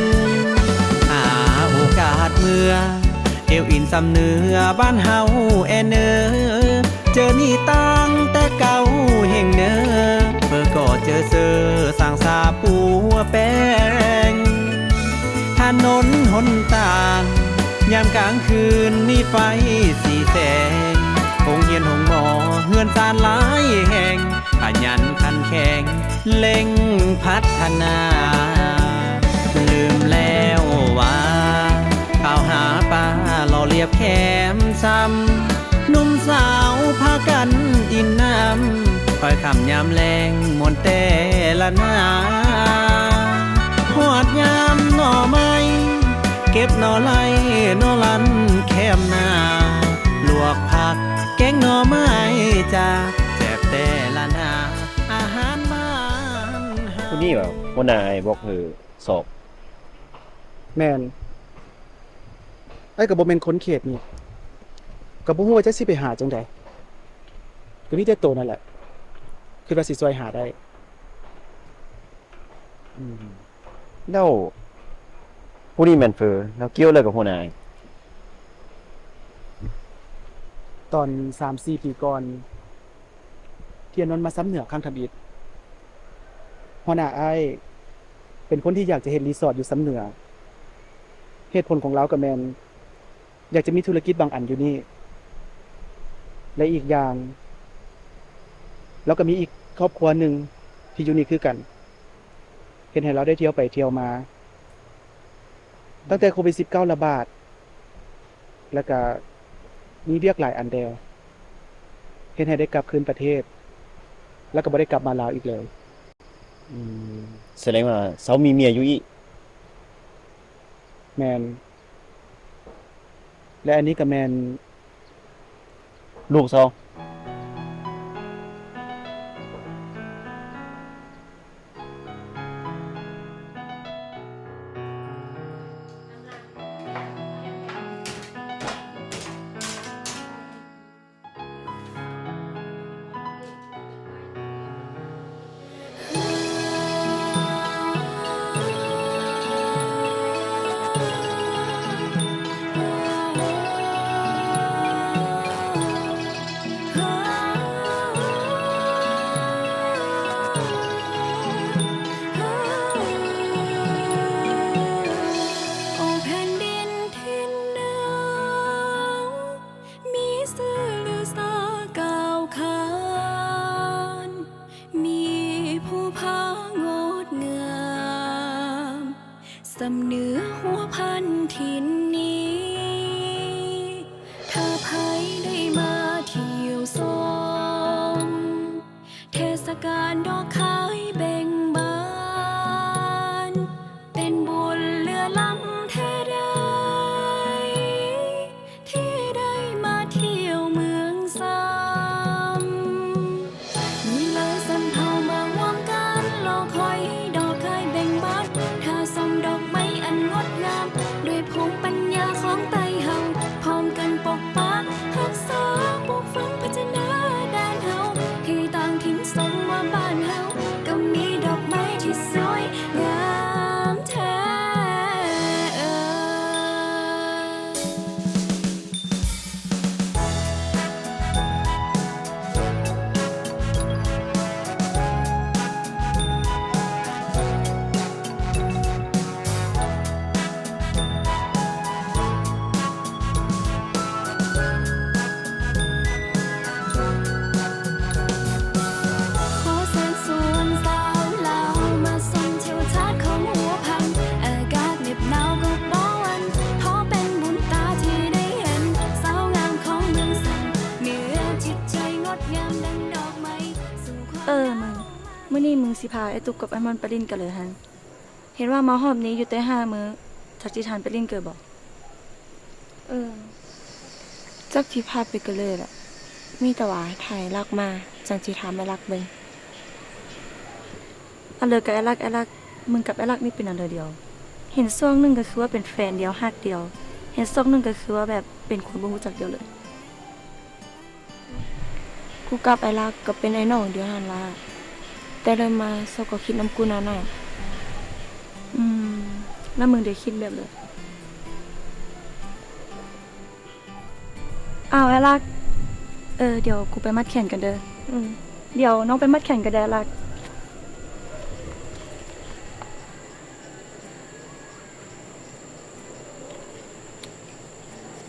ຫາໂອກາດເມືອ ແອວອິນຊຳເໜືອບ້ານເຮົາແອເນີ ເຈີນີ້ຕັ້ງແຕ່ເກົ່າເຮັງເນີ ເພີກໍເຈີເຊີ ສ້າງສາປົວແປງ ຖະໜົນຫົນຕາງ ຍາມກາງຄືນມີໄຟສີແສງ ໂຮງຮຽນໂຮງໝໍ ເຮືອນຊານຫຼາຍແຫ່ງ ຂະຫຍັນຂັນແຂງ ເລັ່ງພັດທະນາ ລືມແລ້ວວ່າ ຂ່າວຫາປາຫຼໍ່ລຽບແຄມຊຳ ໜຸ່ມສາວພາກັນອີ່ມນ້ຳ ຄ່ອຍຄ່ຳຍາມແລງມ່ວນແຕ່ລະໜ້າ ຮອດຍາມໜໍ່ໄມ້ ເກັບໜໍ່ໄລ່ ໜໍ່ລັນແຄມໜ້າ ລວກຜັກ ແກງໜໍ່ໄມ້ຈາ ແຈບແຕ່ລະໜ້າ ອາຫານບ້ານເຮົາ ຜູ້ນີ້ຫວາ ຫົວໜ້າອ້າຍບອກໃຫ້ສອບ. ແມ່ນ. ອ້າຍກໍບໍ່ແມ່ນຄົນເຂດນີ້ ກໍບໍ່ຮູ້ວ່າຈັກຊິໄປຫາຈັ່ງໃດ ກໍມີແຕ່ໂຕນັ້ນແຫຼະ ຄິດວ່າຊິຊ່ວຍຫາໄດ້. ອືມ ແລ້ວຜູ້ນີ້ແມ່ນເຟີ ແລ້ວກ່ຽວເລີຍກັບຫົວໜ້າ? ຕອນສາມສີ່ປີກ່ອນ ທີ່ອານົນມາຊຳເໜືອຄັ້ງທຳອິດ, ຫົວໜ້າອ້າຍເປັນຄົນທີ່ຢາກຈະເຮັດຣີສອດຢູ່ຊຳເໜືອ. ເຫດຜົນຂອງລາວກໍແມ່ນຢາກຈະມີທຸລະກິດບາງອັນຢູ່ນີ້ ແລະ ອີກຢ່າງ ລາວກໍມີອີກຄອບຄົວໜຶ່ງທີ່ຢູ່ນີ້ຄືກັນ, ເຮັດໃຫ້ລາວໄດ້ທ່ຽວໄປທ່ຽວມາ. ຕັ້ງແຕ່ໂຄວິດສິບເກົ້າລະບາດ ແລ້ວກະມີວຽກຫຼາຍອັນແດ່ ເຮັດໃຫ້ໄດ້ກັບຄືນປະເທດ ແລ້ວກໍບໍ່ໄດ້ກັບມາລາວອີກເລີຍ. ອືມ ສະແດງວ່າເຊົາມີເມຍຢູ່ອີກ? ແມ່ນ. ແລະ ອັນນີ້ກໍແມ່ນ ລູກເຊົາ. ໂອແຜ່ນດິນຖິ່ນໜາວ ມີຊື່ລືສາກ້າວຂານ ມີພູຜາງົດງາມ ສ່ຳເໜືອຫົວພັນຖິ່ນນີ້ ຖ້າໃຜໄດ້ມາທ່ຽວຊົມ ເທດສະການດອກຄາຍເບັ່ງບານ ເປັນບຸນເຫຼືອລ້ຳແທ້ໃດ ທີ່ໄດ້ມາທ່ຽວເມືອງຊຳ. ມີຫຼາຍຊົນເຜົ່າມາຮ່ວມກັນ ລໍຄອຍດອກຄາຍເບັ່ງບານ ຖ້າຊົມດອກໄມ້ອັນງົດງາມ ດ້ວຍພູມປັນຍາຂອງໄຕເຮົາ ພ້ອມກັນປົກປັກ ຮັກສາ ປູກຝັງ ພັດທະນາແດນເຮົາ ໃຫ້ຕ່າງຖິ່ນຊົມວ່າບ້ານເຮົາ ກໍມີດອກໄມ້ທີ່ສວຍງາມແທ້. ຂໍເຊີນຊວນຊາວລາວ ມາຊົມທິວທັດຂອງຫົວພັນ ອາກາດໜາວກໍບໍ່ຫວັ່ນ ຂໍເປັນບຸນຕາທີ່ໄດ້ເຫັນ ສາວງາມຂອງເມືອງຊຳ ເໜືອຈິດໃຈງົດງາມດັ່ງດອກໄມ້ ເອີ ມື້ ມື້ນີ້ມຶງຊິພາອ້າຍຕຸກກັບອ້າຍມ່ອນໄປຫຼິ້ນກະເລີຫັ້ນ? ເຫັນວ່າມາຮອບນີ້ຢູ່ແຕ່ຫ້າມື້ ຈັກຊິທັນໄປຫຼິ້ນເກີບໍ່? ເອີ. ຈັກຊິພາໄປກະເລີລະ ມີແຕ່ວ່າຖ້າອ້າຍລັກມາ ຈັ່ງຊິຖາມອ້າຍລັກເບິ່ງ. ອັນເລີກັບອ້າຍລັກ ອ້າຍລັກ ມຶງກັບອ້າຍລັກນີ້ເປັນອັນເລີດຽວ. ເຫັນຊ່ວງໜຶ່ງກໍຄືວ່າເປັນແຟນດຽວ ຮັກດຽວ, ເຫັນຊ່ວງໜຶ່ງກໍຄືວ່າແບບເປັນຄົນບໍ່ຮູ້ຈັກດຽວເລີຍ. ກູກັບອ້າຍລັກກໍເປັນອ້າຍນ້ອງດຽວຫັ້ນລະ, ແຕ່ເລີ່ມມາເຈົ້າກໍຄິດນຳກູນັ້ນນະ. ອືມ ແລ້ວມຶງໄດ້ຄິດແບບໃດ? ອ້າວ ອ້າຍລັກ ເອີ ດຽວກູໄປມັດແຂນກ່ອນເດີ. ອືມ ດຽວນ້ອງໄປມັດແຂນກໍໄດ້ອ້າຍລັກ.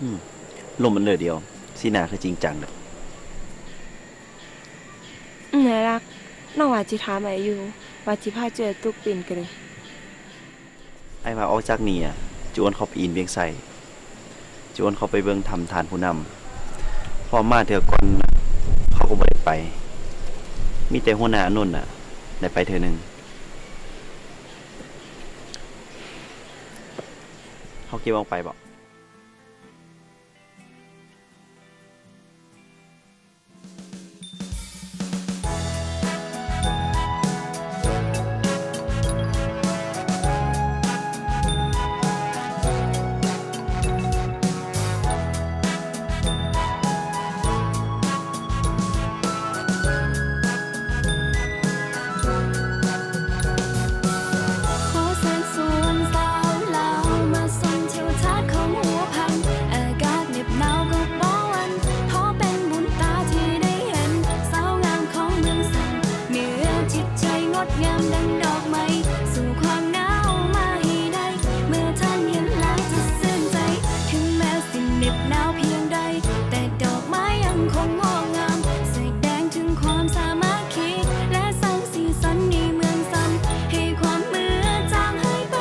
ອືມ ລົມອັນເລີດຽວ ສີໜ້າຄືຈິງຈັງເດີ. ອືມ ອ້າຍລັກ ນ້ອງວ່າຊິຖາມອ້າຍຢູ່ ວ່າຊິພາເຈົ້າໄປຕຸກປີນກະເລີ. ອ້າຍວ່າອອກຈາກນີ້ອະ ຈະຊວນເຂົາໄປອິນວຽງໄຊ, ຈະຊວນເຂົາໄປເບິ່ງຖ້ຳທ່ານຜູ້ນຳ, ເພາະມາເທື່ອກ່ອນເຂົາກໍບໍ່ໄດ້ໄປ, ມີແຕ່ຫົວໜ້າອານົນນະໄດ້ໄປເທື່ອໜຶ່ງ. ເຮົາຄິດວ່າໄປບໍ່? ຂໍເຊີນຊວນຊາວລາວມາຊົມທິວທັດຂອງຫົວພັນ, ອາກາດເໜັບໜາວກໍບໍ່ຫວັ່ນ ເພາະເປັນບຸນຕາທີ່ໄດ້ເຫັນສາວງາມຂອງເມືອງສັນ ເນື້ອຈິດໃຈງົດງາມດັ່ງດອກໄມ້ ສູ້ຄວາມໜາວມາໃຫ້ໄດ້ ເມື່ອທ່ານເຫັນແລ້ວຈະຊື່ນໃຈ ເຖິງແມ້ ຊິເໜັບໜາວພຽງໃດ ແຕ່ດອກໄມ້ຍັງຄົງງອກງາມ ສະແດງເຖິງຄວາມສາມັກຄີ ແລະ ສ້າງສີສັນໃນເມືອງຊຳ ໃຫ້ຄວາມເມື່ອຍຈາງຫາຍໄປ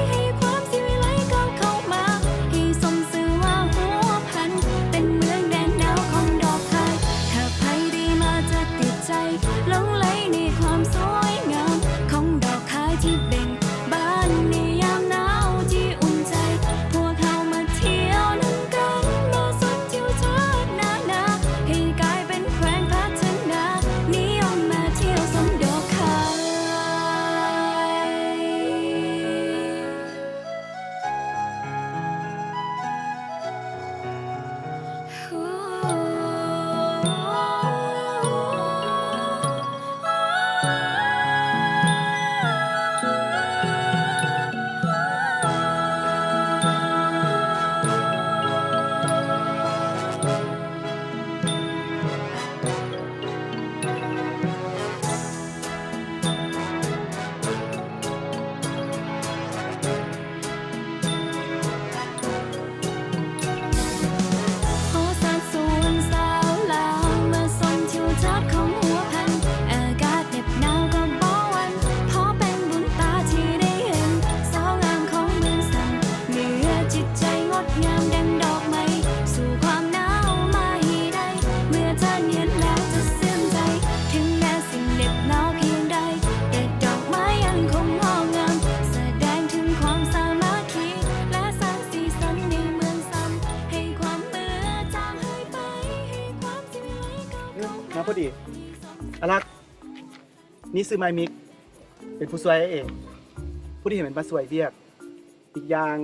ໃຫ້ຄວາມສີວິໄລກ້າວເຂົ້າມາ ໃຫ້ສົມຊື່ວ່າຫົວພັນ ເປັນເມືອງແດນໜາວຂອງດອກຄາຍ ຖ້າໃຜໄດ້ມາຈະຕິດໃຈ ຫຼົງໄຫຼໃນຄວາມສວຍງາມ ຂອງດອກ ຂາຍທີ່ເບັ່ງບານໃນຍາມໜາວທີ່ອຸ່ນໃຈ ພວກເຮົາມາທ່ຽວນຳກັນ ມາຊົມທິວທັດນານາ ໃຫ້ກາຍເປັນແຂວງພັດທະນາ ນິຍົມມາທ່ຽວຊົມດອກຄາຍ. ຂໍເຊີນຊວນຊາວລາວມາຊົມທິວທັດຂອງຫົວພັນ ອາກາດເໜັບໜາວກໍບໍ່ຫວັ່ນ ເພາະເປັນບຸນຕາທີ່ໄດ້ເຫັນສາວງາມຂອງເມືອງສັນ ເນື້ອຈິດໃຈງົດງາມດັ່ງດອກໄມ້ ສູ້ຄວາມໜາວມາໃຫ້ໄດ້ ເມື່ອທ່ານເຫັນແລ້ວຈະຊື່ນໃຈ ເຖິງແມ້ ຊິເໜັບໜາວພຽງໃດ ແຕ່ດອກໄມ້ຍັງຄົງງອກງາມ ສະແດງເຖິງຄວາມສາມັກຄີ ແລະ ສ້າງສີສັນໃນເມືອງຊຳ ໃຫ້ຄວາມເມື່ອຍຈາງຫາຍໄປ ໃຫ້ຄວາມສີວິໄລກ້າວເຂົ້າມາ ມາພໍດີ. ອາລັກ ນີ້ຊື່ໝາຍມິກ ເປັນຜູ້ຊ່ວຍອ້າຍເອງ ຜູ້ທີ່ໃຫ້ມັນມາຊ່ວຍວຽກ ອີກຢ່າງ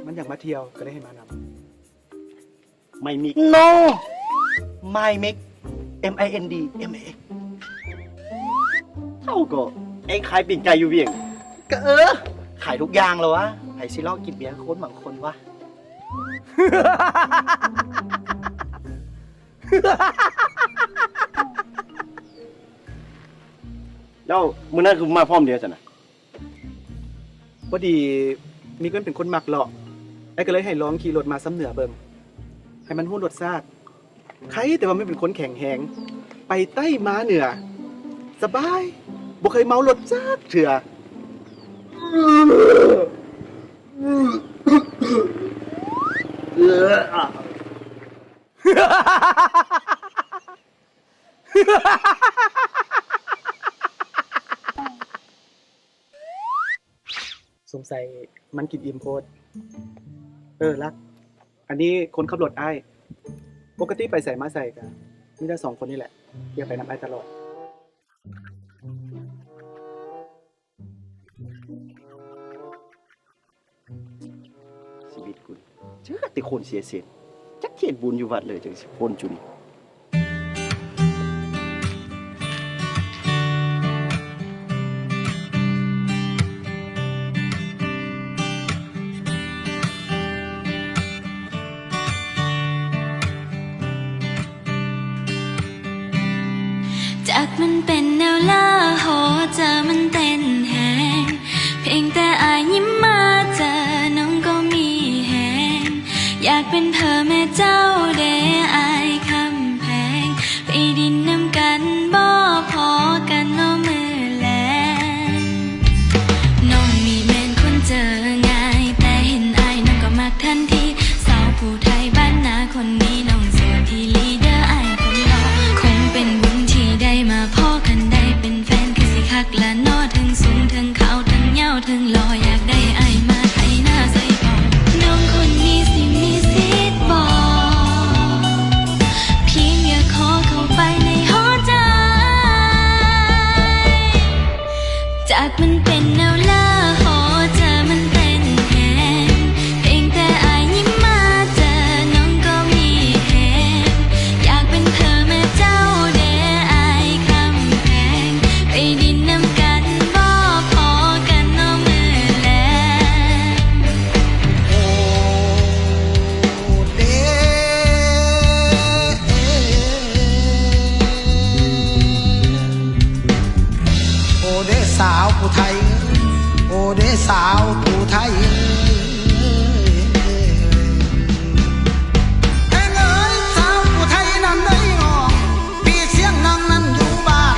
ມັນຢາກມາທ່ຽວ ກໍເລີຍໃຫ້ມານຳ. ໄມມິກ ໂນ ມາຍມິກ ເອັມ ໄອ ເອັນ ດີ ເອັມ ເອ ເອັກ ເຈົ້າກໍເອງຂາຍປີ້ງໄກ່ຢູ່ວຽງ ກໍເອີ ຂາຍທຸກຢ່າງແລ້ວວະ ໃຜຊິລໍກິນເບຍຄົນບາງຄົນວະ. ແລ້ວມື້ນັ້ນຄືມາພ້ອມດຽວຊັ້ນນະ? ພໍດີມິກມັນເປັນຄົນມັກເລາະ ອ້າຍກໍເລີຍໃຫ້ລອງຂີ່ລົດມາຊຳເໜືອເບິ່ງ ໃຫ້ມັນຮູ້ລົດຊາດ. ໃຄແຕ່ວ່າມັນເປັນຄົນແຂງແຮງ ໄປໃຕ້ມາເໜືອ ສະບາຍ ບໍ່ເຄີຍເມົາລົດຈັກເທື່ອ. ສົງໄສມັນກິນອີ່ມໂພດ. ເອີ ລັກ ອັນນີ້ຄົນຂັບລົດອ້າຍ. ປົກກະຕິໄປໃສມາໃສກະມີແຕ່ສອງຄົນນີ້ແຫຼະ ທີ່ໄປນຳອ້າຍຕະຫຼອດ. ຊີວິດກູນີ້ ເຈີແຕ່ຄົນເສຍເສັນ ຈັກເຮັດບຸນຢູ່ວັດເລີຍ ຈັ່ງຊິຄົນຈຸນີ້. ຈັກມັນເປັນແນວລາ ຫົວໃຈມັນເຕັ້ນແຮງ ພຽງແຕ່ອ້າຍຍິ້ມມາເຈີ ນ້ອງກໍມີແຮງ ຢາກເປັນເພີ້ແມ່ເຈົ້າເດ ອ້າຍຄຳແພງ ໄປດິນນຳກັນບໍ່ພໍກັນເນາະມື້ແລງ. ນ້ອງນີ້ແມ່ນຄົນເຈີງ່າຍ ແຕ່ເຫັນອ້າຍນ້ອງກໍມັກທັນທີ ສາວຜູ້ໄທບ້ານນາຄົນນີ້ ນ້ອງໂສດອີ່ຫຼີເດີອ້າຍຄົນຫຼໍ່ ຄົງເປັນບຸນທີ່ໄດ້ມາພໍ້ກັນ ໄດ້ເປັນແຟນຄືຊິຄັກລະເນາະ ເທິງສູງເທິງຂາວເທິງຍາວເທິງຫຼໍ່ ຢາກໄດ້ອ້າຍມາໄຖນາໃສ່ອອກ ນ້ອງຄົນນີ້ຊິມີສິດບໍ່ ພຽງແຕ່ຂໍເຂົ້າໄປໃນຫົວໃຈ. ຈັກມັນເປັນແນວລາ ຫົວໃຈມັນເຕັ້ນແຮງ ພຽງແຕ່ອ້າຍຍິ້ມມາເຈີ ນ້ອງກໍມີແຮງ ຢາກເປັນເພີ້ແມ່ເຈົ້າເດ ອ້າຍຄຳແພງ ໄປດິນນຳກັນບໍ່ພໍກັນເນາະມື້ແລງ. ໂອເດ ໂອເດສາວຜູ້ໄທ ໂອເດສາວຜູ້ໄທ ເອີຍ ເອີຍ ສາວຜູ້ໄທນັ້ນເອີຍ ພີ່ສຽງນາງນັ້ນຢູ່ບ້ານ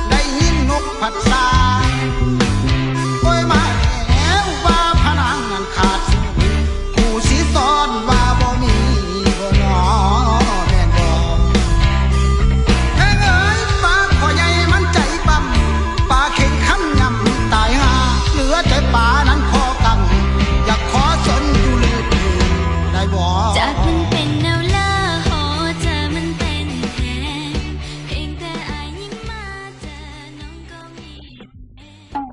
ໄດ້ຍິນນົກພັດສາ ໂອ້ຍ ມາແລ້ວວ່າພະນາງນັ້ນ ຂາດສູ້ ຜູ້ຊິສອນວ່າບໍ່ມີບໍ່ນໍ ແມ່ນບໍ່? ແມ່ເອີຍ ປາຂໍໃຫຍ່ມັນໃຈປ້ຳ ປາເຂັງຄຳຫຍ້ຳຕາຍຫ່າ ເຫຼືອແຕ່ປານັ້ນຂໍກຳ ຢາກຂໍສົນຢູ່ລຶກໄດ້ບໍ່? ຈັກມັນເປັນແນວລາ ຫົວໃຈມັນເຕັ້ນແຮງ ພຽງແຕ່ອ້າຍຍິ້ມມາເຈີ ນ້ອງກໍມີແຮງ.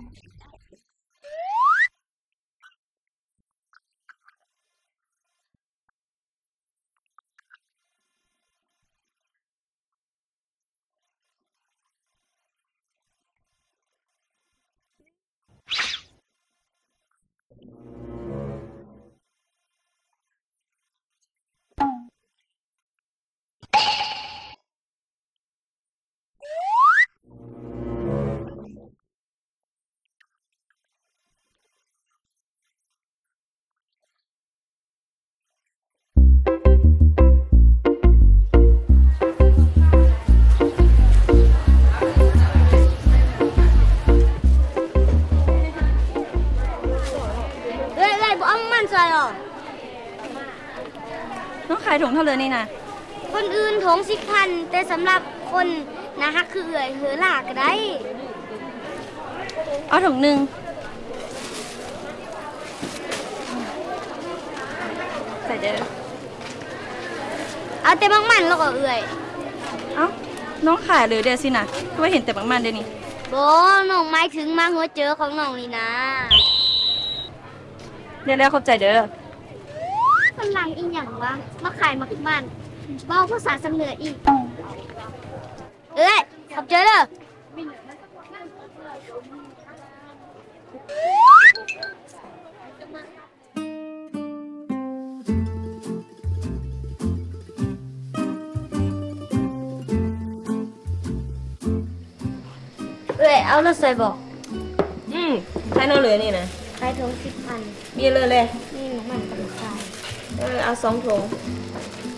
ເອື້ອຍ ເອື້ອຍ ບໍ່ເອົາມັນໃສ່ອອກ. ນ້ອງຂາຍຖົງເທົ່າໃດນີ້ນະ? ຄົນອື່ນຖົງສິບພັນ ແຕ່ສຳລັບຄົນໜ້າຮັກຄືເອື້ອຍ ເຮີລາກໍໄດ້. ເອົາຖົງໜຶ່ງ. ໃສ່ເດີ. ເອົາແຕ່ໝາກມັນແລ້ວກໍເອື້ອຍ. ເອົ້າ ນ້ອງຂາຍເລີຍເດຊິນະ ຄືວ່າເຫັນແຕ່ໝາກມັນເດນີ້. ບໍ່ ນ້ອງໝາຍເຖິງໝາກຫົວເຈີຂອງນ້ອງນີ້ນາ. ແລ້ວໆ ຂອບໃຈເດີ. ຝຣັ່ງອີ່ຫຍັງວະ ມາຂາຍໝາກມັນ ເວົ້າພາສາຊາງເໜືອອີກ. ເອື້ອຍ ຂອບໃຈເດີ. ເອື້ອຍ ເອົາລົດໃສ່ບໍ່? ອືມ ຂາຍເນາະເລີຍນີ້ນະ. ຂາຍຖົງສິບພັນ. ມີເລີຍແຫຼະ. ມີໝາກມັນກໍຂາຍ. ເອີ ເອົາສອງຖົງ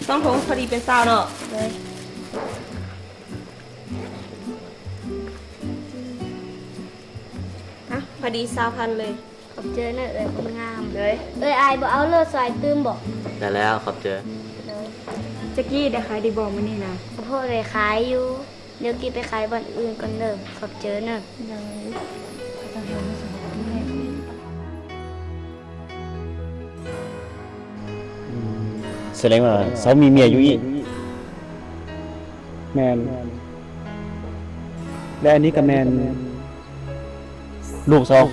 ສອງຖົງພໍດີເປັນຊາວເນາະ. ໂດຍ. ອ່ະ ພໍດີຊາວພັນເລີຍ. ຂອບໃຈເນີເອື້ອຍຄົນງາມ. ໂດຍ. ເອື້ອຍ ອ້າຍບໍ່ເອົາໂລຊອຍຕື່ມບໍ່? ໄດ້ແລ້ວ ຂອບໃຈ. ໂດຍ. ຈັກກີ້ ໄດ້ຂາຍດີບໍ່ມື້ນີ້ນະ? ກໍພໍໄດ້ຂາຍຢູ່. ດຽວກີ້ໄປຂາຍບ່ອນອື່ນກ່ອນເດີ. ຂອບໃຈເນີ. ໂດຍ. ສະແດງວ່າເຊົາມີເມຍຢູ່ອີກ. ແມ່ນ ແລະ ອັນນີ້ກໍແມ່ນລູກສອງ.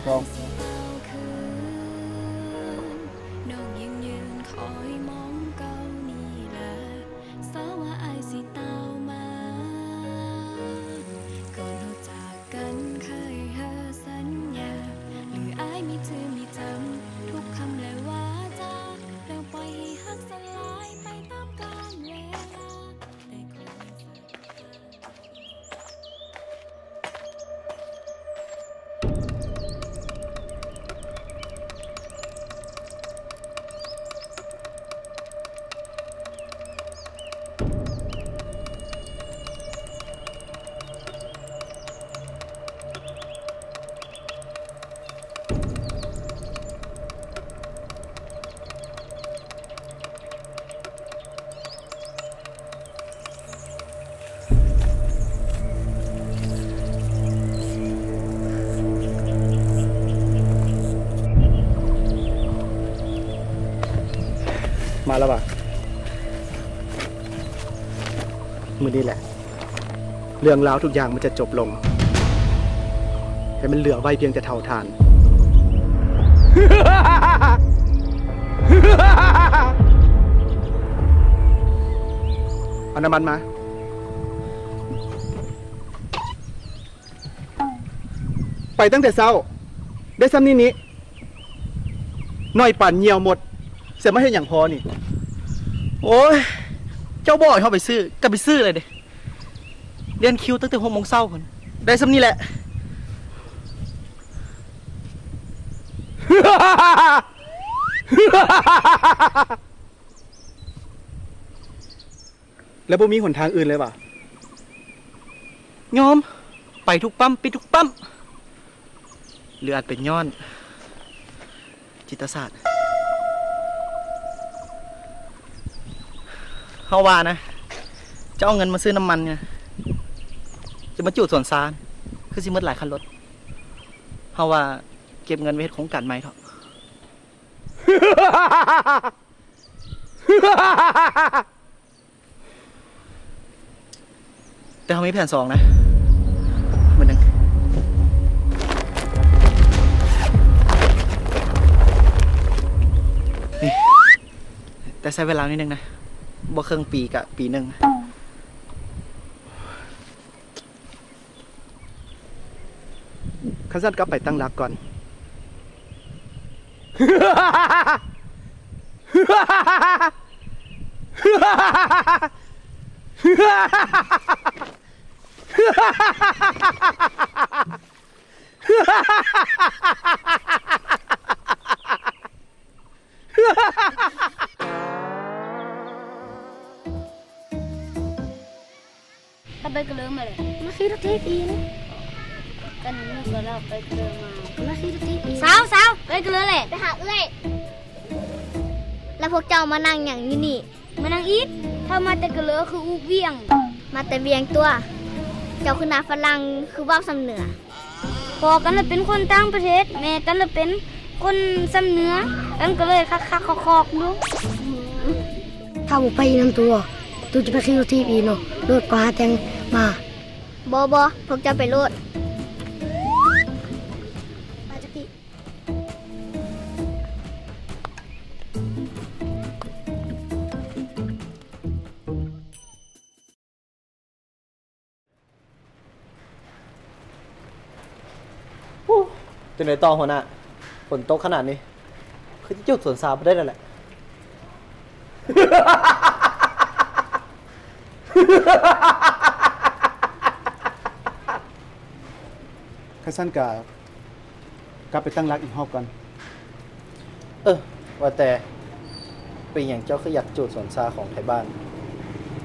ມາແລ້ວຫວາ? ມື້ນີ້ແຫຼະ ເລື່ອງລາວທຸກຢ່າງມັນຈະຈົບລົງ ແຕ່ມັນເຫຼືອໄວ້ພຽງແຕ່ເຖົາຖ່ານ. ເອົານ້ຳມັນມາ. ໄປຕັ້ງແຕ່ເຊົ້າ ໄດ້ຊ່ຳນີ້ນີ້ ໜ້ອຍປານຍ່ຽວມົດ ຊິມາເຮັດຫຍັງພໍນີ້? ໂອ້ຍ ເຈົ້າບອກໃຫ້ເຮົາໄປຊື້ ກໍໄປຊື້ເລີຍເດ້. ລຽນຄິວຕັ້ງແຕ່ຫົກໂມງເຊົ້າພຸ້ນ ໄດ້ຊ່ຳນີ້ແຫຼະ. ແລ້ວບໍ່ມີຫົນທາງອື່ນເລີຍຫວາ? ຍອມ ໄປທຸກປ້ຳ ປິດທຸກປ້ຳ. ຫຼືອາດເປັນຍ້ອນຈິດຕະສາດ? ເຮົາວ່ານະ ຈະເອົາເງິນມາຊື້ນ້ຳມັນນະ ຈະມາຈູດສວນຊາ ຄືຊິໝົດຫຼາຍຄັນລົດ. ເຮົາວ່າເກັບເງິນໄວ້ເຮັດໂຄງການໃໝ່ເຖາະ. ແຕ່ເຮົາມີແຜນສອງນະ ມື້ໜຶ່ງນີ້ ແຕ່ໃຊ້ເວລາໜ້ອຍໜຶ່ງນະ ບໍ່ເຄິ່ງປີກະປີໜຶ່ງ. ຄັນຊັ້ນກັບໄປຕັ້ງຫຼັກກ່ອນ. ກະໄປກະເລີມາເລີຍ ມາຂີ່ລົດຖີບອີກ ກັນມື້ກະລາວໄປກະເລີມາ ມາຂີ່ລົດຖີບອີກ ສາວ ສາວ ໄປກະເລີແຫຼະ ໄປຫາເອື້ອຍ ແລ້ວພວກເຈົ້າມານັ່ງຫຍັງຢູ່ນີ້? ມານັ່ງອີກ ເຮົາມາແຕ່ກະເລີຄືອຸວຽງ ມາແຕ່ວຽງຕົວະ ເຈົ້າຄືໜ້າຝຣັ່ງ ຄືເວົ້າສຳເໜືອ? ພໍ່ກັນລະເປັນຄົນຕ່າງປະເທດ ແມ່ກັນລະເປັນຄົນສຳເໜືອ ກັນກະເລີຍຄັກໆຄອກໆຢູ່. ຖ້າບໍ່ໄປນຳໂຕ ໂຕຈະໄປຂີ່ລົດຖີບອີກເນາະ ລົດກໍຫາແຕ່ງມາ. ບໍ່ ບໍ່ ພວກເຈົ້າໄປໂລດ. ໂອ້ ຈັ່ງໃດຕໍ່ຫົວໜ້າ? ຝົນຕົກຂະໜາດນີ້ ຄືຊິຈູດສວນຊາບໍ່ໄດ້ແລ້ວແຫຼະ. ຄັນຊັ້ນກະ ກັບໄປຕັ້ງຫຼັກອີກຮອບກ່ອນ. ເອີ ວ່າແຕ່ ເປັນຫຍັງເຈົ້າຄືຢາກຈູດສວນຊາຂອງໄທບ້ານ?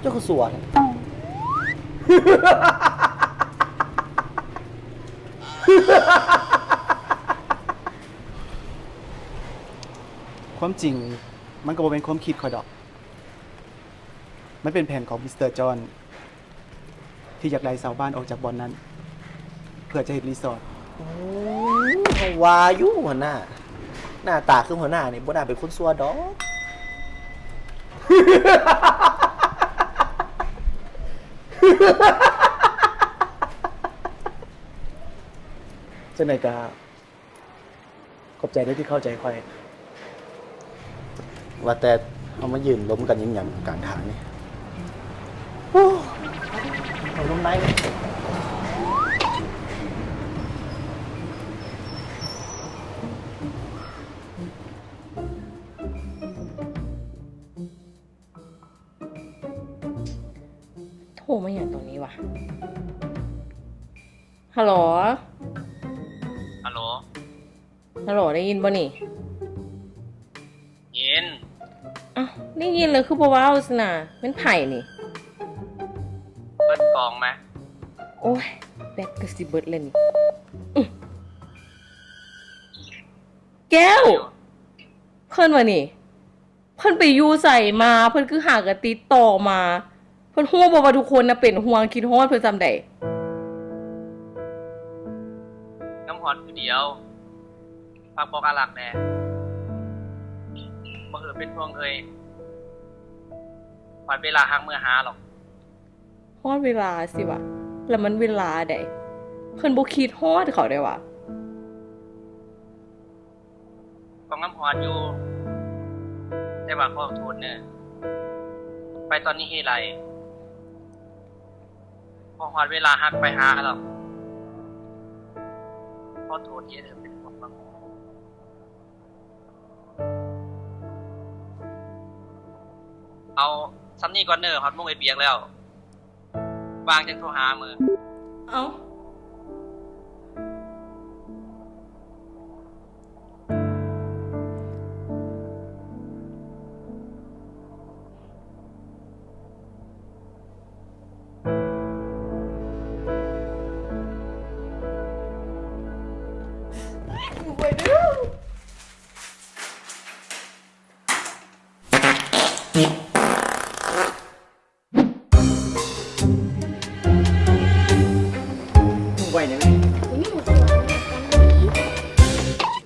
ເຈົ້າຄືຊົ່ວແທ້. ຄວາມຈິງມັນກໍບໍ່ແມ່ນຄວາມຄິດຂ້ອຍດອກ. ມັນເປັນແຜນຂອງມິສເຕີຈອນ ທີ່ຢາກໄລ່ຊາວບ້ານອອກຈາກບ່ອນນັ້ນ ເພື່ອຈະເຮັດຣີສອດ. ໂອ້ ເຮົາວ່າຢູ່ຫັ້ນນະ ໜ້າຕາຄືຫົວໜ້ານີ້ບໍ່ໜ້າເປັນຄົນຊົ່ວດອກ. ຈັ່ງໃດກໍຂອບໃຈເດີ້ທີ່ເຂົ້າໃຈຂ້ອຍ. ວ່າແຕ່ເຮົາມາຢືນລົມກັນຫຍັງກາງທາງນີ້? ໂອ້ ເອົາລົມໃນ. ໂທມາຫຍັງຕອນນີ້ວະ? ຮັລໂຫຼ? ຮັລໂຫຼ? ຮັລໂຫຼ ໄດ້ຍິນບໍ່ນີ້? ຍິນ. ອ້າວ ໄດ້ຍິນແລ້ວຄືບໍ່ເວົ້າຊັ້ນນະ? ແມ່ນໃຜນີ້? ເບິດກອງມາ. ໂອ້ຍ ແບັດກໍຊິເບິດແລ້ວນີ້. ອື ແກ້ວ ເພິ່ນວ່ານີ້ ເພິ່ນໄປຢູ່ໃສມາ? ເພິ່ນຄືຫາກໍຕິດຕໍ່ມາ? ເພິ່ນຮູ້ບໍ່ວ່າທຸກຄົນນະເປັນຫ່ວງຄິດຮອດເພິ່ນສ່ຳໃດ? ນຳຮອດຜູ້ດຽວ ຝາກບອກອາລັກແດ່ ບໍ່ເອີເປັນຫ່ວງເອີຍ ຮອດເວລາຮັກເມືອຫາຫຼອກ. ຮອດເວລາຊິວະ? ແລ້ວມັນເວລາໃດ? ເພິ່ນບໍ່ຄິດຮອດເຂົາໄດ໋ວະ? ກໍງາມຮອດຢູ່ ແຕ່ວ່າຂໍໂທດເນີ ໄປຕອນນີ້ເຮໄຫຼ ພໍຮອດເວລາຮັກໄປຫາແລ້ວ ຂໍໂທດເດີ ເປັນຫ່ວງ. ເອົາສ່ຳນີ້ກ່ອນເດີ ຮອດໂມງເຮັດວຽກແລ້ວ ວ່າງຈັ່ງໂທຫາເມີ. ເອົ້າ.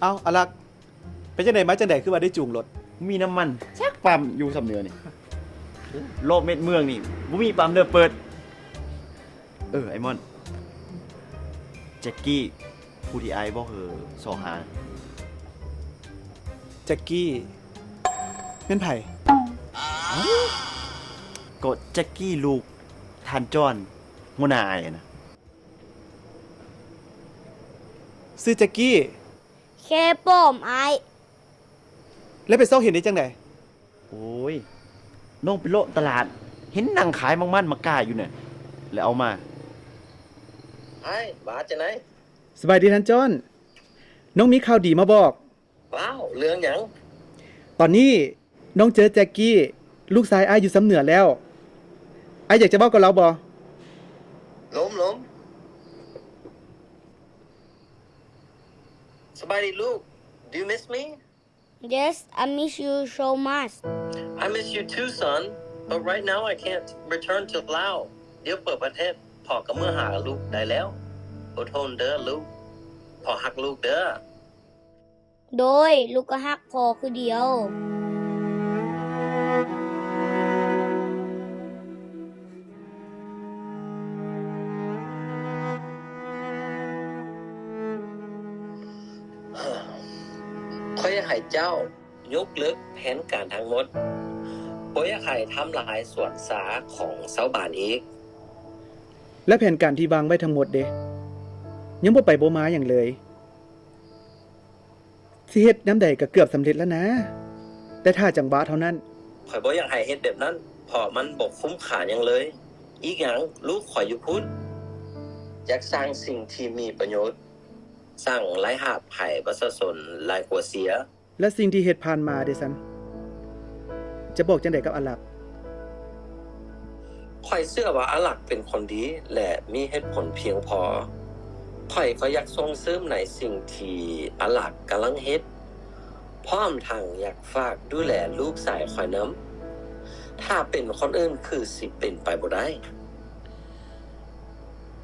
ເອົ້າ ອາລັກ ໄປຈັ່ງໃດມາຈັ່ງໃດ ຄືວ່າໄດ້ຈູງລົດ? ມີນ້ຳມັນຈັກປ້ຳຢູ່ຊຳເໜືອນີ້ ລອບເມັດເມືອງນີ້ ບໍ່ມີປ້ຳເດີເປີດ. ເອີ ໄອ້ມ່ອນ ແຈັກກີ້ ຜູ້ທີ່ອ້າຍບອກເຮີຊອກຫາ. ແຈັກກີ້ ແມ່ນໃຜ? ເອົ້າ ກໍແຈັກກີ້ ລູກທ່ານຈອນ ຫົວໜ້າອ້າຍນະ. ຊື່ແຈັກກີ້? ແຄ່ປ້ອມ ອ້າຍ. ແລ້ວໄປຊອກເຫັນໄດ້ຈັ່ງໃດ? ໂອ້ຍ ນ້ອງໄປເລາະຕະຫຼາດ ເຫັນນັ່ງຂາຍໝາກມັນໝາກກ້າຢູ່ນັ້ນ ແລ້ວເອົາມາ. ອ້າຍ ວ່າຈັ່ງໃດ? ສະບາຍດີທ່ານຈອນ ນ້ອງມີຂ່າວດີມາບອກ. ວ້າວ ເລື່ອງຫຍັງ? ຕອນນີ້ນ້ອງເຈີແຈັກກີ້ ລູກຊາຍອ້າຍຢູ່ຊຳເໜືອແລ້ວ. ອ້າຍຢາກຈະເວົ້າກັບລາວບໍ່? ລົມ ລົມ. ສະບາຍດີລູກ. Do you miss me? Yes, I miss you so much. I miss you too, son. But right now I can't return to Lao. ດຽວເປີດປະເທດ ພໍ່ກໍເມືອຫາລູກໄດ້ແລ້ວ. ອົດທົນເດີລູກ. ພໍ່ຮັກລູກເດີ. ໂດຍ, ລູກກໍຮັກພໍ່ຄືດຽວ. ຂ້ອຍຢາກໃຫ້ເຈົ້າຍົກເລີກແຜນການທັງໝົດ. ບໍ່ຢາກໃຫ້ທຳລາຍສວນສາຂອງຊາວບ້ານອີກ. ແລະ ແຜນການທີ່ວາງໄວ້ທັງໝົດເດ? ຍັງບໍ່ໄປບໍ່ມາຫຍັງເລີຍ. ຊິເຮັດຍາມໃດກໍເກືອບສຳເລັດແລ້ວນາ, ແຕ່ຖ້າຈັງຫວະເທົ່ານັ້ນ. ຂ້ອຍບໍ່ຢາກໃຫ້ເຮັດແບບນັ້ນ, ເພາະມັນບໍ່ຄຸ້ມຄ່າຫຍັງເລີຍ. ອີກຢ່າງ, ລູກຂ້ອຍຢູ່ພຸ້ນ. ຢາກສ້າງສິ່ງທີ່ມີປະໂຫຍດ, ສ້າງລາຍຮັບໃຫ້ປະຊາຊົນຫຼາຍກວ່າເສຍ. ແລະ ສິ່ງທີ່ເຮັດຜ່ານມາເດຊັ້ນ? ຈະບອກຈັ່ງໃດກັບອາລັກ? ຂ້ອຍເຊື່ອວ່າອາລັກເປັນຄົນດີ ແລະ ມີເຫດຜົນພຽງພໍ. ຂ້ອຍກໍຢາກສົ່ງເສີມໃນສິ່ງທີ່ອາລັກກຳລັງເຮັດ, ພ້ອມທັງຢາກຝາກດູແລລູກຊາຍຂ້ອຍນຳ. ຖ້າເປັນຄົນອື່ນຄືຊິເປັນໄປບໍ່ໄດ້.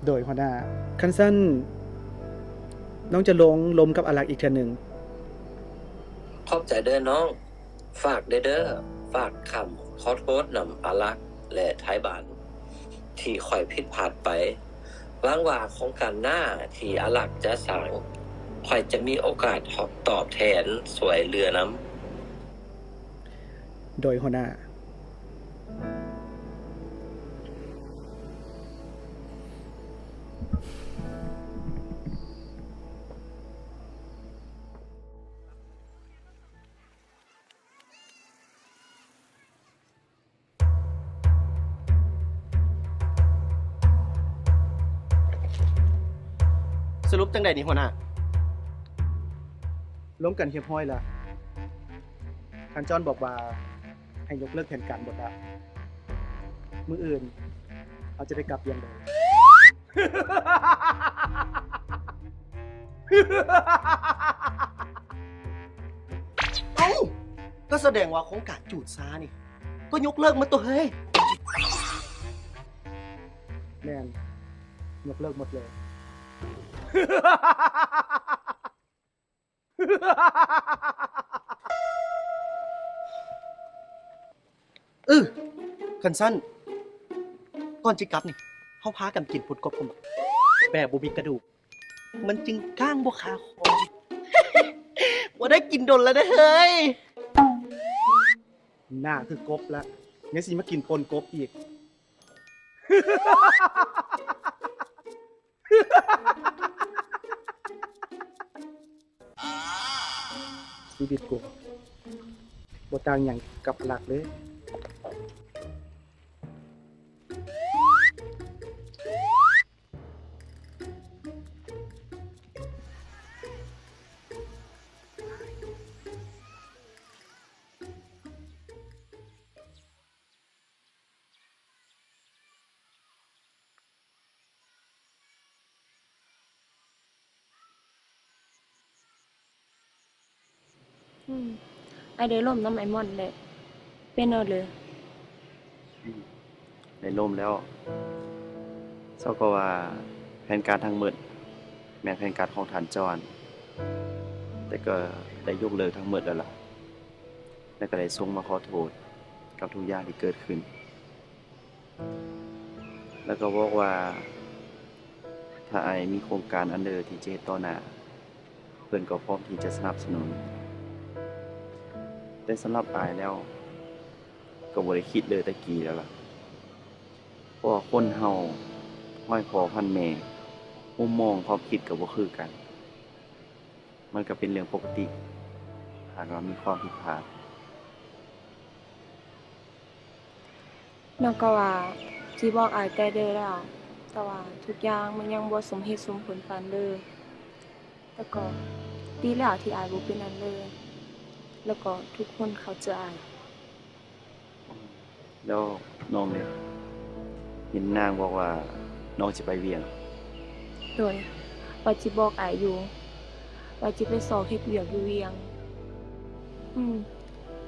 ໂດຍ ຫົວໜ້າ. ຄັນຊັ້ນ ນ້ອງຈະລົງລົມກັບອາລັກອີກເທື່ອໜຶ່ງ. ຂອບໃຈເດີນ້ອງ. ຝາກແດ່ເດີ. ຝາກຄຳຂໍໂທດນຳອາລັກ ແລະ ໄທບ້ານ. ທີ່ຂ້ອຍຜິດພາດໄປ. ຫວັງວ່າໂຄງການໜ້າທີ່ອາລັກຈະສ້າງ, ຂ້ອຍຈະມີໂອກາດຕອບແທນຊ່ວຍເຫຼືອນຳ. ໂດຍຫົວໜ້າ. ສະຫຼຸບຈັ່ງໃດນີ້ຫົວໜ້າ? ລົມກັນຮຽບຮ້ອຍລະ. ທ່ານຈອນບອກວ່າໃຫ້ຍົກເລີກແຜນການໝົດລະ. ມື້ອື່ນເຮົາຈະໄດ້ກັບວຽງເລີຍ. ເອົ້າ ກໍສະແດງວ່າໂຄງການຈູດຊານີ້ ກໍຍົກເລີກໝົດຕົວະເຮີ້ຍ. ແມ່ນ, ຍົກເລີກໝົດເລີຍ. ເອີ ຄັນຊັ້ນ ກ່ອນຊິກັບນີ້ ເຮົາພາກັນກິນປົ່ນກົບກັນ ແບບບໍ່ມີກະດູກ. ມັນຈຶ່ງກ້າງບໍ່ຄາຄໍ. ບໍ່ໄດ້ກິນດົນແລ້ວເດີເຮີ້ຍ. ໜ້າຄືກົບລະ ຍັງຊິມາກິນປົ່ນກົບອີກ. ຊີວິດກູບໍ່ຕ່າງຫຍັງກັບອາລັກເລີຍ. ອືມ ອ້າຍໄດ້ລົມນຳອ້າຍມ່ອນແຫຼະ ເປັນແນວໃດ? ອືມ ໄດ້ລົມແລ້ວ. ເຈົ້າກໍວ່າແຜນການທັງໝົດແມ່ນແຜນການຂອງທ່ານຈອນ, ແຕ່ກໍໄດ້ຍົກເລີກທັງໝົດແລ້ວລະ ແລ້ວກໍໄດ້ສົ່ງມາຂໍໂທດກັບທຸກຢ່າງທີ່ເກີດຂຶ້ນ. ແລ້ວກໍບອກວ່າ ຖ້າອ້າຍມີໂຄງການອັນໃດທີ່ຈະເຮັດຕໍ່ໜ້າ ເພິ່ນກໍພ້ອມທີ່ຈະສະໜັບສະໜູນ. ແຕ່ສຳລັບອ້າຍແລ້ວ ກໍບໍ່ໄດ້ຄິດເລີຍແຕ່ກີ້ແລ້ວລະ ເພາະວ່າຄົນເຮົາຮ້ອຍພໍ່ພັນແມ່ ມຸມມອງຄວາມຄິດກໍບໍ່ຄືກັນ. ມັນກໍເປັນເລື່ອງປົກກະຕິ ຫາກວ່າມີຄວາມຜິດພາດ. ນ້ອງກໍວ່າຊິບອກອ້າຍແຕ່ເດີແລ້ວ, ແຕ່ວ່າທຸກຢ່າງມັນຍັງບໍ່ສົມເຫດສົມຜົນປານເດີ. ແຕ່ກໍດີແລ້ວທີ່ອ້າຍບໍ່ເປັນຫຍັງເລີຍ, ແລ້ວກໍທຸກຄົນເຂົ້າໃຈອ້າຍ. ແລ້ວນ້ອງເດ? ເຫັນນາງບອກວ່ານ້ອງຊິໄປວຽງ. ໂດຍ, ວ່າຊິບອກອ້າຍຢູ່ ວ່າຊິໄປຊອກເຮັດວຽກຢູ່ວຽງ. ອືມ,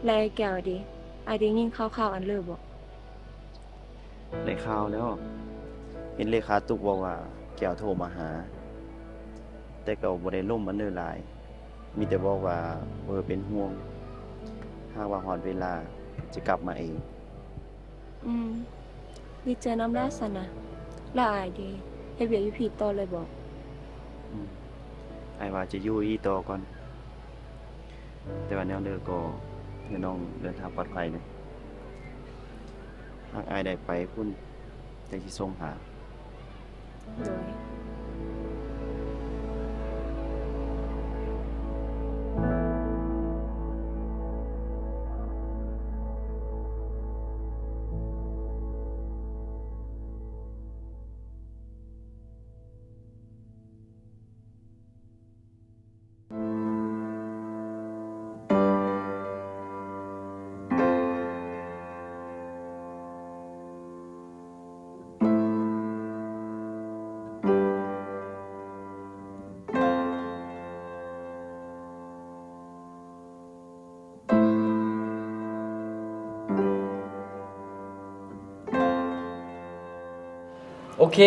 ແລະ ໄອ້ແກ້ວເດ? ອ້າຍໄດ້ຍິນຂ່າວໆອັນເລີບໍ່? ໄດ້ຂ່າວແລ້ວ, ເຫັນເລຂາຕຸກບອກວ່າແກ້ວໂທມາຫາ, ແຕ່ກໍບໍ່ໄດ້ລົມອັນເລີຫຼາຍ. ມີແຕ່ບອກວ່າບໍ່ເປັນຫ່ວງ, ຫາກວ່າຮອດເວລາຈະກັບມາເອງ. ອືມ, ດີໃຈນຳແຫຼະຊັ້ນນະ. ແລ້ວອ້າຍເດ? ເຮັດວຽກຢູ່ພີ້ຕໍ່ເລີຍບໍ? ອືມ, ອ້າຍວ່າຈະຢູ່ອີ່ຕໍ່ກ່ອນ, ແຕ່ວ່າແນວເດີກໍໃຫ້ນ້ອງເດີນທາງປອດໄພເດີ. ຫາກອ້າຍໄດ້ໄປພຸ້ນ ຈັ່ງຊິສົ່ງຫາ. ໂດຍ. ໂອເຄ,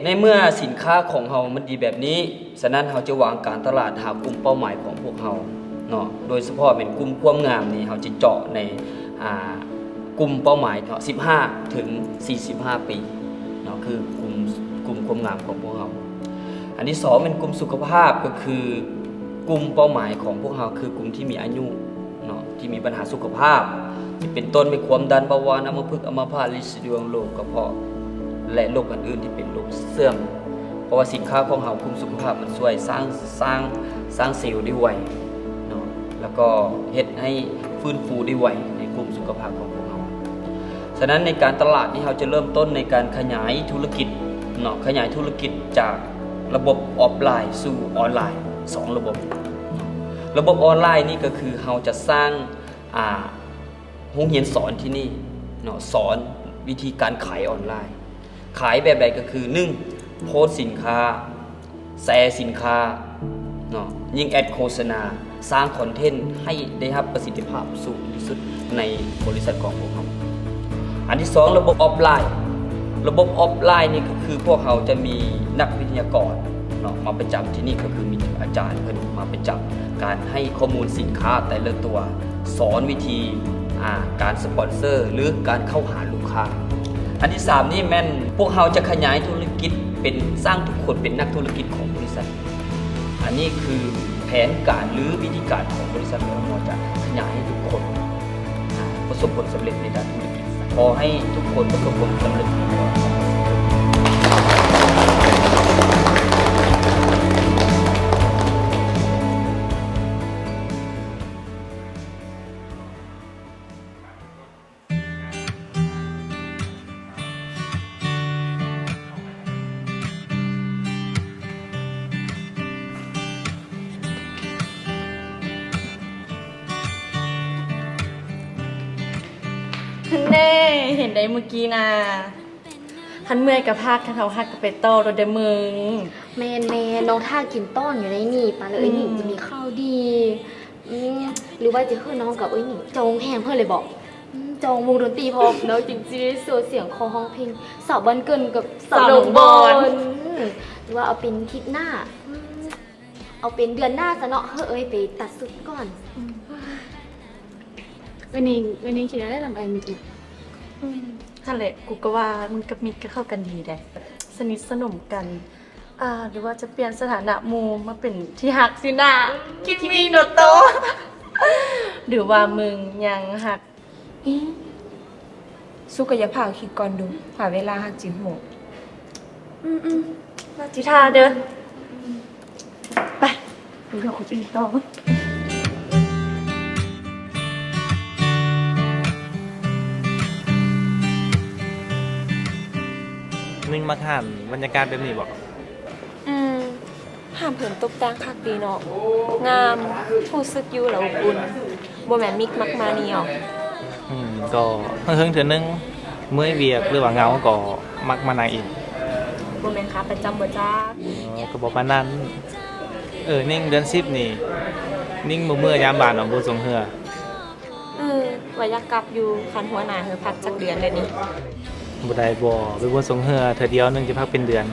ໃນເມື່ອສິນຄ້າຂອງເຮົາມັນດີແບບນີ້, ສະນັ້ນເຮົາຈະວາງການຕະຫຼາດຫາກຸ່ມເປົ້າໝາຍຂອງພວກເຮົາເນາະ, ໂດຍສະເພາະແມ່ນກຸ່ມຄວາມງາມນີ້ ເຮົາຈະເຈາະໃນ ອ່າ ກຸ່ມເປົ້າໝາຍເນາະ ສິບຫ້າເຖິງສີ່ສິບຫ້າປີ. ຄືກຸ່ມ ກຸ່ມຄວາມງາມຂອງພວກເຮົາ. ອັນທີສອງແມ່ນກຸ່ມສຸຂະພາບ ກໍຄືກຸ່ມເປົ້າໝາຍຂອງພວກເຮົາ ຄືກຸ່ມທີ່ມີອາຍຸເນາະ ທີ່ມີບັນຫາສຸຂະພາບ ທີ່ເປັນຕົ້ນແມ່ນຄວາມດັນ, ເບົາຫວານ, ອັມມະພຶກ, ອັມມະພາດ, ລິດສີດວງ, ໂລກກະເພາະ ແລະ ໂລກອື່ນໆທີ່ເປັນໂລກເສື່ອມ. ເພາະວ່າສິນຄ້າຂອງເຮົາ ກຸ່ມສຸຂະພາບ ມັນຊ່ວຍສ້າງ ສ້າງ ສ້າງເຊວໄດ້ໄວເນາະ ແລ້ວກໍເຮັດໃຫ້ຟື້ນຟູໄດ້ໄວໃນກຸ່ມສຸຂະພາບຂອງພວກເຮົາ. ສະນັ້ນໃນການຕະຫຼາດນີ້ ເຮົາຈະເລີ່ມຕົ້ນໃນການຂະຫຍາຍທຸລະກິດເນາະ, ຂະຫຍາຍທຸລະກິດຈາກລະບົບອອຟລາຍສູ່ອອນລາຍ ສອງລະບົບເນາະ. ລະບົບອອນລາຍນີ້ກໍຄືເຮົາຈະສ້າງ ອ່າ ໂຮງຮຽນສອນທີ່ນີ້ເນາະ ສອນວິທີການຂາຍອອນລາຍ. ຂາຍແບບໃດ? ກໍຄື ໜຶ່ງ ໂພສສິນຄ້າ, ແຊສິນຄ້າເນາະ, ຍິງແອັດໂຄສະນາ, ສ້າງຄອນເທັນໃຫ້ໄດ້ຮັບປະສິດທິພາບສູງທີ່ສຸດໃນບໍລິສັດຂອງພວກເຮົາ. ອັນທີສອງ ລະບົບອອຟລາຍ. ລະບົບອອຟລາຍນີ້ກໍຄືພວກເຮົາຈະມີນັກວິທະຍາກອນເນາະ ມາປະຈຳທີ່ນີ້ ກໍຄືມີອາຈານເພິ່ນມາປະຈຳ ການໃຫ້ຂໍ້ມູນສິນຄ້າແຕ່ລະຕົວ, ສອນວິທີ ອ່າ ການສະປອນເຊີ ຫຼື ການເຂົ້າຫາລູກຄ້າ. ອັນທີສາມນີ້ແມ່ນພວກເຮົາຈະຂະຫຍາຍທຸລະກິດເປັນ ສ້າງທຸກຄົນເປັນນັກທຸລະກິດຂອງບໍລິສັດ. ອັນນີ້ຄືແຜນການ ຫຼື ວິທີການຂອງບໍລິສັດ ແລ້ວເຮົາຈະຂະຫຍາຍໃຫ້ທຸກຄົນ ອ່າ ປະສົບຜົນສຳເລັດໃນດ້ານທຸລະກິດ. ຂໍໃຫ້ທຸກຄົນປະສົບຜົນສຳເລັດ. ເນ່ ເຫັນໄດ໋ມື້ກີ້ນະ. ຄັນເມື່ອຍກໍພັກ ຄັນເຮົາຮັກກໍໄປຕໍ່ໂລດເດີ້ມຶງ. ແມ່ນໆ ນ້ອງຖ້າກິນຕ້ອນຢູ່ໃນນີ້ ປານເອື້ອຍນີ້ຈະມີຂ່າວດີ. ອືມ ຫຼືວ່າຈະຄືນ້ອງກັບເອື້ອຍນີ້ຈອງແຮງເພິ່ນເລີຍບໍ? ອືມ ຈອງວົງດົນຕີພ້ອມ ນ້ອງຈຶ່ງຊິໄດ້ໂຊສຽງຂໍຮ້ອງເພງສາວບ້ານເກີນກັບສາວໜອງບອນ. ຫຼືວ່າເອົາເປັນທິດໜ້າ ອືມ ເອົາເປັນເດືອນໜ້າຊະເນາະ. ເຮີ້ຍ ໄປຕັດຊຸດກ່ອນ. ອືມ ເອື້ອຍນິງ ເອື້ອຍນິງຄິດແນວໃດນຳອ້າຍມິກ? ອືມ ຫັ້ນແຫຼະ ກູກໍວ່າມຶງກັບມິກກໍເຂົ້າກັນດີໃດ໋ ສະໜິດສະໜົມກັນ. ອ່າ ຫຼືວ່າຈະປ່ຽນສະຖານະໝູ່ມາເປັນທີ່ຮັກຊີ້ນະ? ຄິດມີໂນໂຕ ຫຼືວ່າມຶງຍັງຮັກ? ອືມ ສຸກະຢ່າພາວຄິດກ່ອນດູ ຫາເວລາຫາກຊິຮູ້. ອືມໆ ລາຈິທ່າເດີ້. ໄປ ໄປເລື່ອງຄົນອື່ນຕໍ່. ໜຶ່ງມັກຮ້ານບັນຍາກາດແບບນີ້ບໍ? ອືມ ຮ້ານເພິ່ນຕົກແຕ່ງຄັກດີເນາະ ງາມ ຮູ້ສຶກຢູ່ແລ້ວອົບອຸ່ນ. ບໍ່ແມ່ນມິກມັກມານີ້ຫວາ? ອືມ ກໍເຫິງໆເທື່ອໜຶ່ງ ເມື່ອຍວຽກ ຫຼືວ່າເຫງົາກໍມັກມານັ່ງເອງ. ບໍ່ແມ່ນຂາປະຈຳບໍ່ຈັກ? ເອີ ກໍບໍ່ປານນັ້ນ. ເອີ ນິງ ເດືອນສິບນີ້ ນິງບໍ່ເມືອຍາມບ້ານຫວາ ບຸນຊ່ວງເຮືອ? ເອີ ວ່າຢາກກັບຢູ່ ຄັນຫົວໜ້າໃຫ້ພັກຈັກເດືອນເດນີ້. ບໍ່ໄດ້ບໍ ໄປບຸນຊ່ວງເຮືອເທື່ອດຽວໜຶ່ງຈະພັກເປັນເດືອນ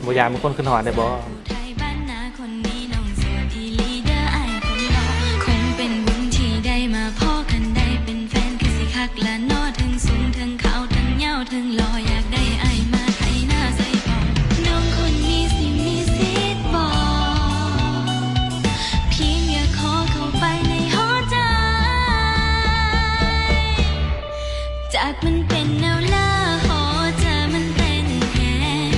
ບໍ່ຢ້ານມີຄົນຄິດຮອດໄດ້ບໍ? ໄທບ້ານນາຄົນນີ້ນ້ອງໂສດອີ່ຫຼີເດີອ້າຍຄົນຫຼໍ່ ຄົງເປັນບຸນທີ່ໄດ້ມາພໍ້ກັນ ໄດ້ເປັນແຟນຄືຊິຄັກລະເນາະ ເທິງສູງເທິງຂາວເທິງຍາວເທິງຫຼໍ່ ຢາກໄດ້ອ້າຍມາໄຖນາໃສ່ປ່ອງ ນ້ອງຄົນນີ້ຊິມີສິດບໍ ພຽງແຕ່ຂໍເຂົ້າໄປໃນຫົວໃຈ ຈາກມັນເປັນແນວລາ ຫົວໃຈມັນເຕັ້ນແຮງ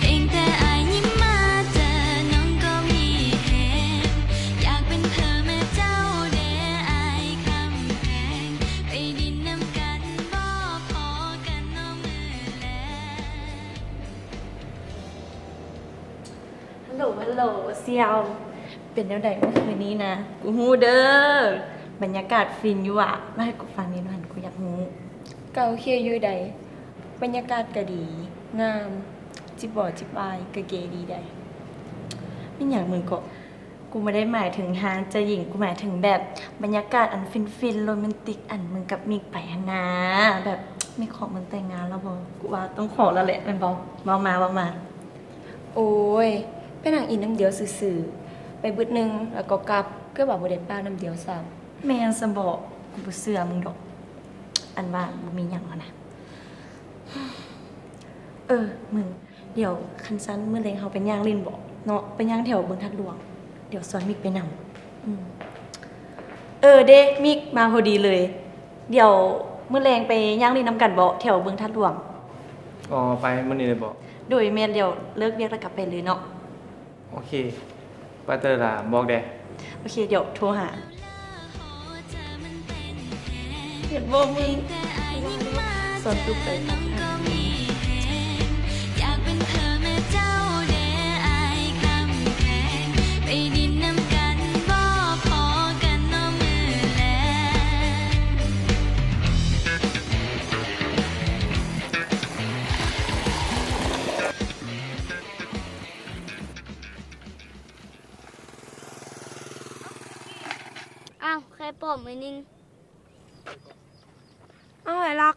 ພຽງແຕ່ອ້າຍຍິ້ມມາເຈີ ນ້ອງກໍມີແຮງ ຢາກເປັນເທື່ອແມ່ເຈົ້າເດອ້າຍຄຳແພງ ໄປດິນນຳກັນບໍ່ພໍກັນນ້ອງມື້ແລງ. ຮັລໂຫຼ ຮັລໂຫຼ ສ່ຽວ ເປັນແນວໃດມື້ຄືນນີ້ນະ? ກູຮູ້ເດີ ບັນຍາກາດຟິນຢູ່ຫວາ ເລົ່າໃຫ້ກູຟັງແດ່ໜ່ອຍ ກູຢາກຮູ້. ກະໂອເຄຢູ່ໃດ໋ ບັນຍາກາດກະດີ ງາມ ຈິບບໍ່ຈິບອາຍກະເກດີໃດ໋. ແມ່ນຫຍັງມຶງເກາະ? ກູບໍ່ໄດ້ໝາຍເຖິງຮ້ານເຈົ້າຍິງ ກູໝາຍເຖິງແບບບັນຍາກາດອັນຟິນໆ ໂຣແມນຕິກ ອັນມຶງກັບມິກໄປຫັ້ນນາ ແບບມິກຂໍມຶງແຕ່ງງານແລ້ວບໍ່? ກູວ່າຕ້ອງຂໍແລ້ວແຫຼະ ແມ່ນບໍ່? ເວົ້າມາ ເວົ້າມາ. ໂອ້ຍ ໄປນັ່ງອີ່ນ້ຳດຽວຊື່ໆ ໄປບຶດໜຶ່ງແລ້ວກໍກັບ ເກືອບວ່າບໍ່ໄດ້ປາກນ້ຳດຽວຊ້ຳ. ແມ່ນຊະບໍ? ກູບໍ່ເຊື່ອມຶງດອກ ອັນວ່າບໍ່ມີຫຍັງຫັ້ນນະ. ເອີ ເອີ ມຶງ ດຽວຄັນຊັ້ນມື້ແລງເຮົາໄປຍ່າງຫຼິ້ນເບາະເນາະ ໄປຍ່າງແຖວບຶງທາດຫຼວງ ດຽວຊວນມິກໄປນຳ. ອືມ ເອີ ເດ ມິກ ມາພໍດີເລີຍ ດຽວມື້ແລງໄປຍ່າງຫຼິ້ນນຳກັນເບາະ ແຖວບຶງທາດຫຼວງ. ອໍ ໄປມື້ນີ້ເລີຍເບາະ? ໂດຍ ແມ່ນ ດຽວເລີກວຽກແລ້ວກໍໄປເລີຍເນາະ. ໂອເຄ ໄປເຕີລະ ບອກແດ່. ໂອເຄ ດຽວໂທຫາ. ເຫັນບໍ່ມຶງ ສອນຕຸກໄປ. ອ້າວ ແຄ່ປ້ອມໄອ້ນິງ. ອ້າວ ໄອ້ລັກ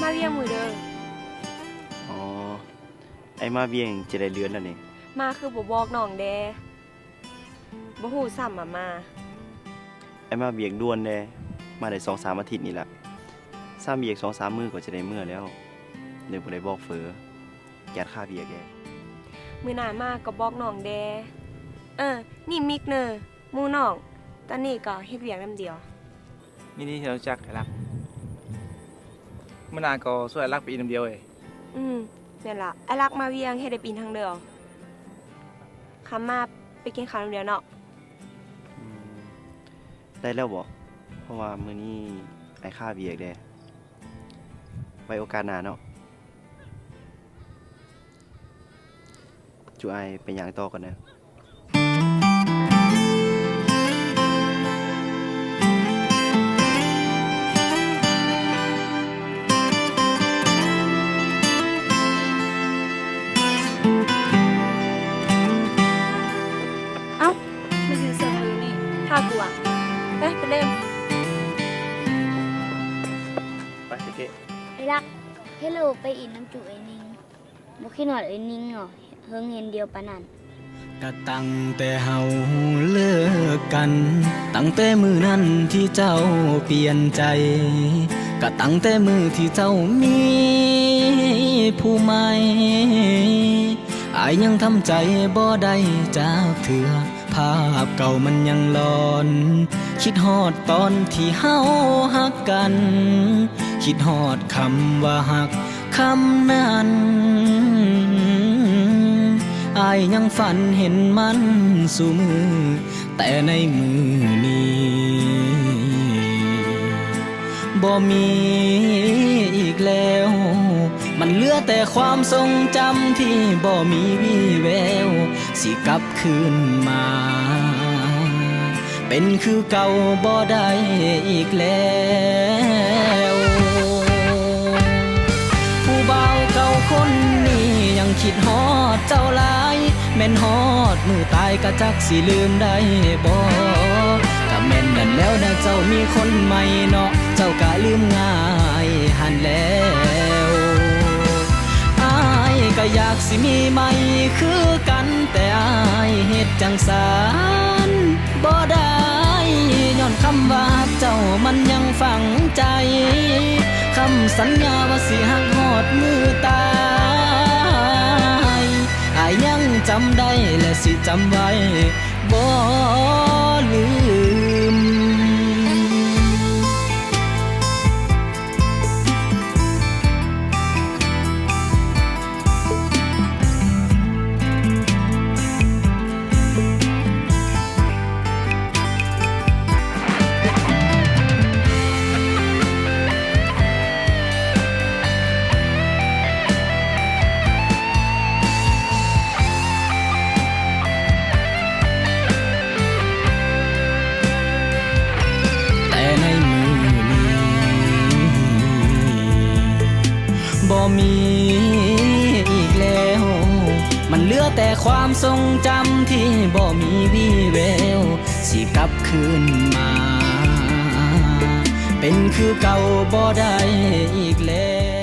ມາວຽງມື້ເດີ. ອໍ ໄອ້ມາວຽງຈະໄດ້ເດືອນແລ້ວນີ້. ມາຄືບໍ່ບອກນ້ອງແດ່? ບໍ່ຮູ້ຊ້ຳວ່າມາ. ໄອ້ມາວຽກດ່ວນແດ່ ມາໄດ້ສອງສາມອາທິດນີ້ລະ. ຊ້ຳວຽກສອງສາມມື້ກໍຈະໄດ້ເມືອແລ້ວ ເລີຍບໍ່ໄດ້ບອກເຟີ ຢ້ານຄາວຽກແດ່. ມື້ໜ້າມາກໍບອກນ້ອງແດ່. ເອີ ນີ້ມິກເນີ ໝູ່ນ້ອງ ຕອນນີ້ກໍເຮັດວຽກນຳດຽວ. ຍິນດີທີ່ໄດ້ຮູ້ຈັກໄອ້ລັກ. ມື້ໜ້າກໍຊວນໄອ້ລັກໄປອີ່ນຳດຽວເອີຍ. ອືມ ແມ່ນລະ ໄອ້ລັກມາວຽງເຮັດໄດ້ປີນທາງເດີ. ຄ່ຳມາໄປກິນເຂົ້ານຳດຽວເນາະ. ອືມ ໄດ້ແລ້ວບໍ? ເພາະວ່າມື້ນີ້ອ້າຍຄາວຽກແດ່. ໄວ້ໂອກາດໜ້າເນາະ. ຈຸອ້າຍໄປຍ່າງຕໍ່ກ່ອນເດີ. ເອົ້າ ມາຢືນເຊິ່ງຢູ່ນີ້ຖ້າກູຫວາ? ໄປ ໄປເລີຍ. ໄປເກະ. ໄອ້ລັກ ເຮັດໂລໄປອີ່ນນຳຈຸໄອ້ນິງ. ບໍ່ຄິດຮອດເອີຍນິງເນາະ ເຫິງເຫັນດຽວປານນັ້ນ. ກະຕັ້ງແຕ່ເຮົາເລີກກັນ ຕັ້ງແຕ່ມື້ນັ້ນທີ່ເຈົ້າປ່ຽນໃຈ ກະຕັ້ງແຕ່ມື້ທີ່ເຈົ້າມີຜູ້ໃໝ່ ອ້າຍຍັງທຳໃຈບໍ່ໄດ້ຈັກເທື່ອ ພາບເກົ່າມັນຍັງຫຼອນ ຄິດຮອດຕອນທີ່ເຮົາຮັກກັນ ຄິດຮອດຄຳວ່າຮັກ ຄຳນັ້ນ ອ້າຍຍັງຝັນເຫັນມັນສູ່ມື້ ແຕ່ໃນມື້ນີ້ບໍ່ມີອີກແລ້ວ ມັນເຫຼືອແຕ່ຄວາມຊົງຈຳທີ່ບໍ່ມີວີ່ແວວ ຊິກັບຄືນມາ ເປັນຄືເກົ່າບໍ່ໄດ້ອີກແລ້ວ. ຜູ້ບ່າວເກົ່າຄົນນີ້ຍັງຄິດຮອດເຈົ້າຫຼາຍ ແມ່ນຮອດມື້ຕາຍກະຈັກຊິລືມໄດ້ບໍ່? ກະແມ່ນນັ້ນແລ້ວນະ ເຈົ້າມີຄົນໃໝ່ເນາະ ເຈົ້າກະລືມງ່າຍຫັ້ນແລ້ວ. ອ້າຍກະຢາກຊິມີໃໝ່ຄືກັນ ແຕ່ອ້າຍເຮັດຈັ່ງຊັ້ນບໍ່ໄດ້ ຍ້ອນຄຳວ່າຮັກເຈົ້າມັນຍັງຝັງໃຈ ຄຳສັນຍາວ່າຊິຮັກຮອດມື້ຕາຍ ອ້າຍຍັງຈຳໄດ້ ແລະ ຊິຈຳໄວ້ ບໍ່ລືມ. ແຕ່ໃນມື້ນີ້ບໍ່ມີອີກແລ້ວ ມັນເຫຼືອແຕ່ຄວາມຊົງຈຳທີ່ບໍ່ມີວີ່ແວວ ຊິກັບຄືນມາ ເປັນຄືເກົ່າບໍ່ໄດ້ອີກແລ້ວ.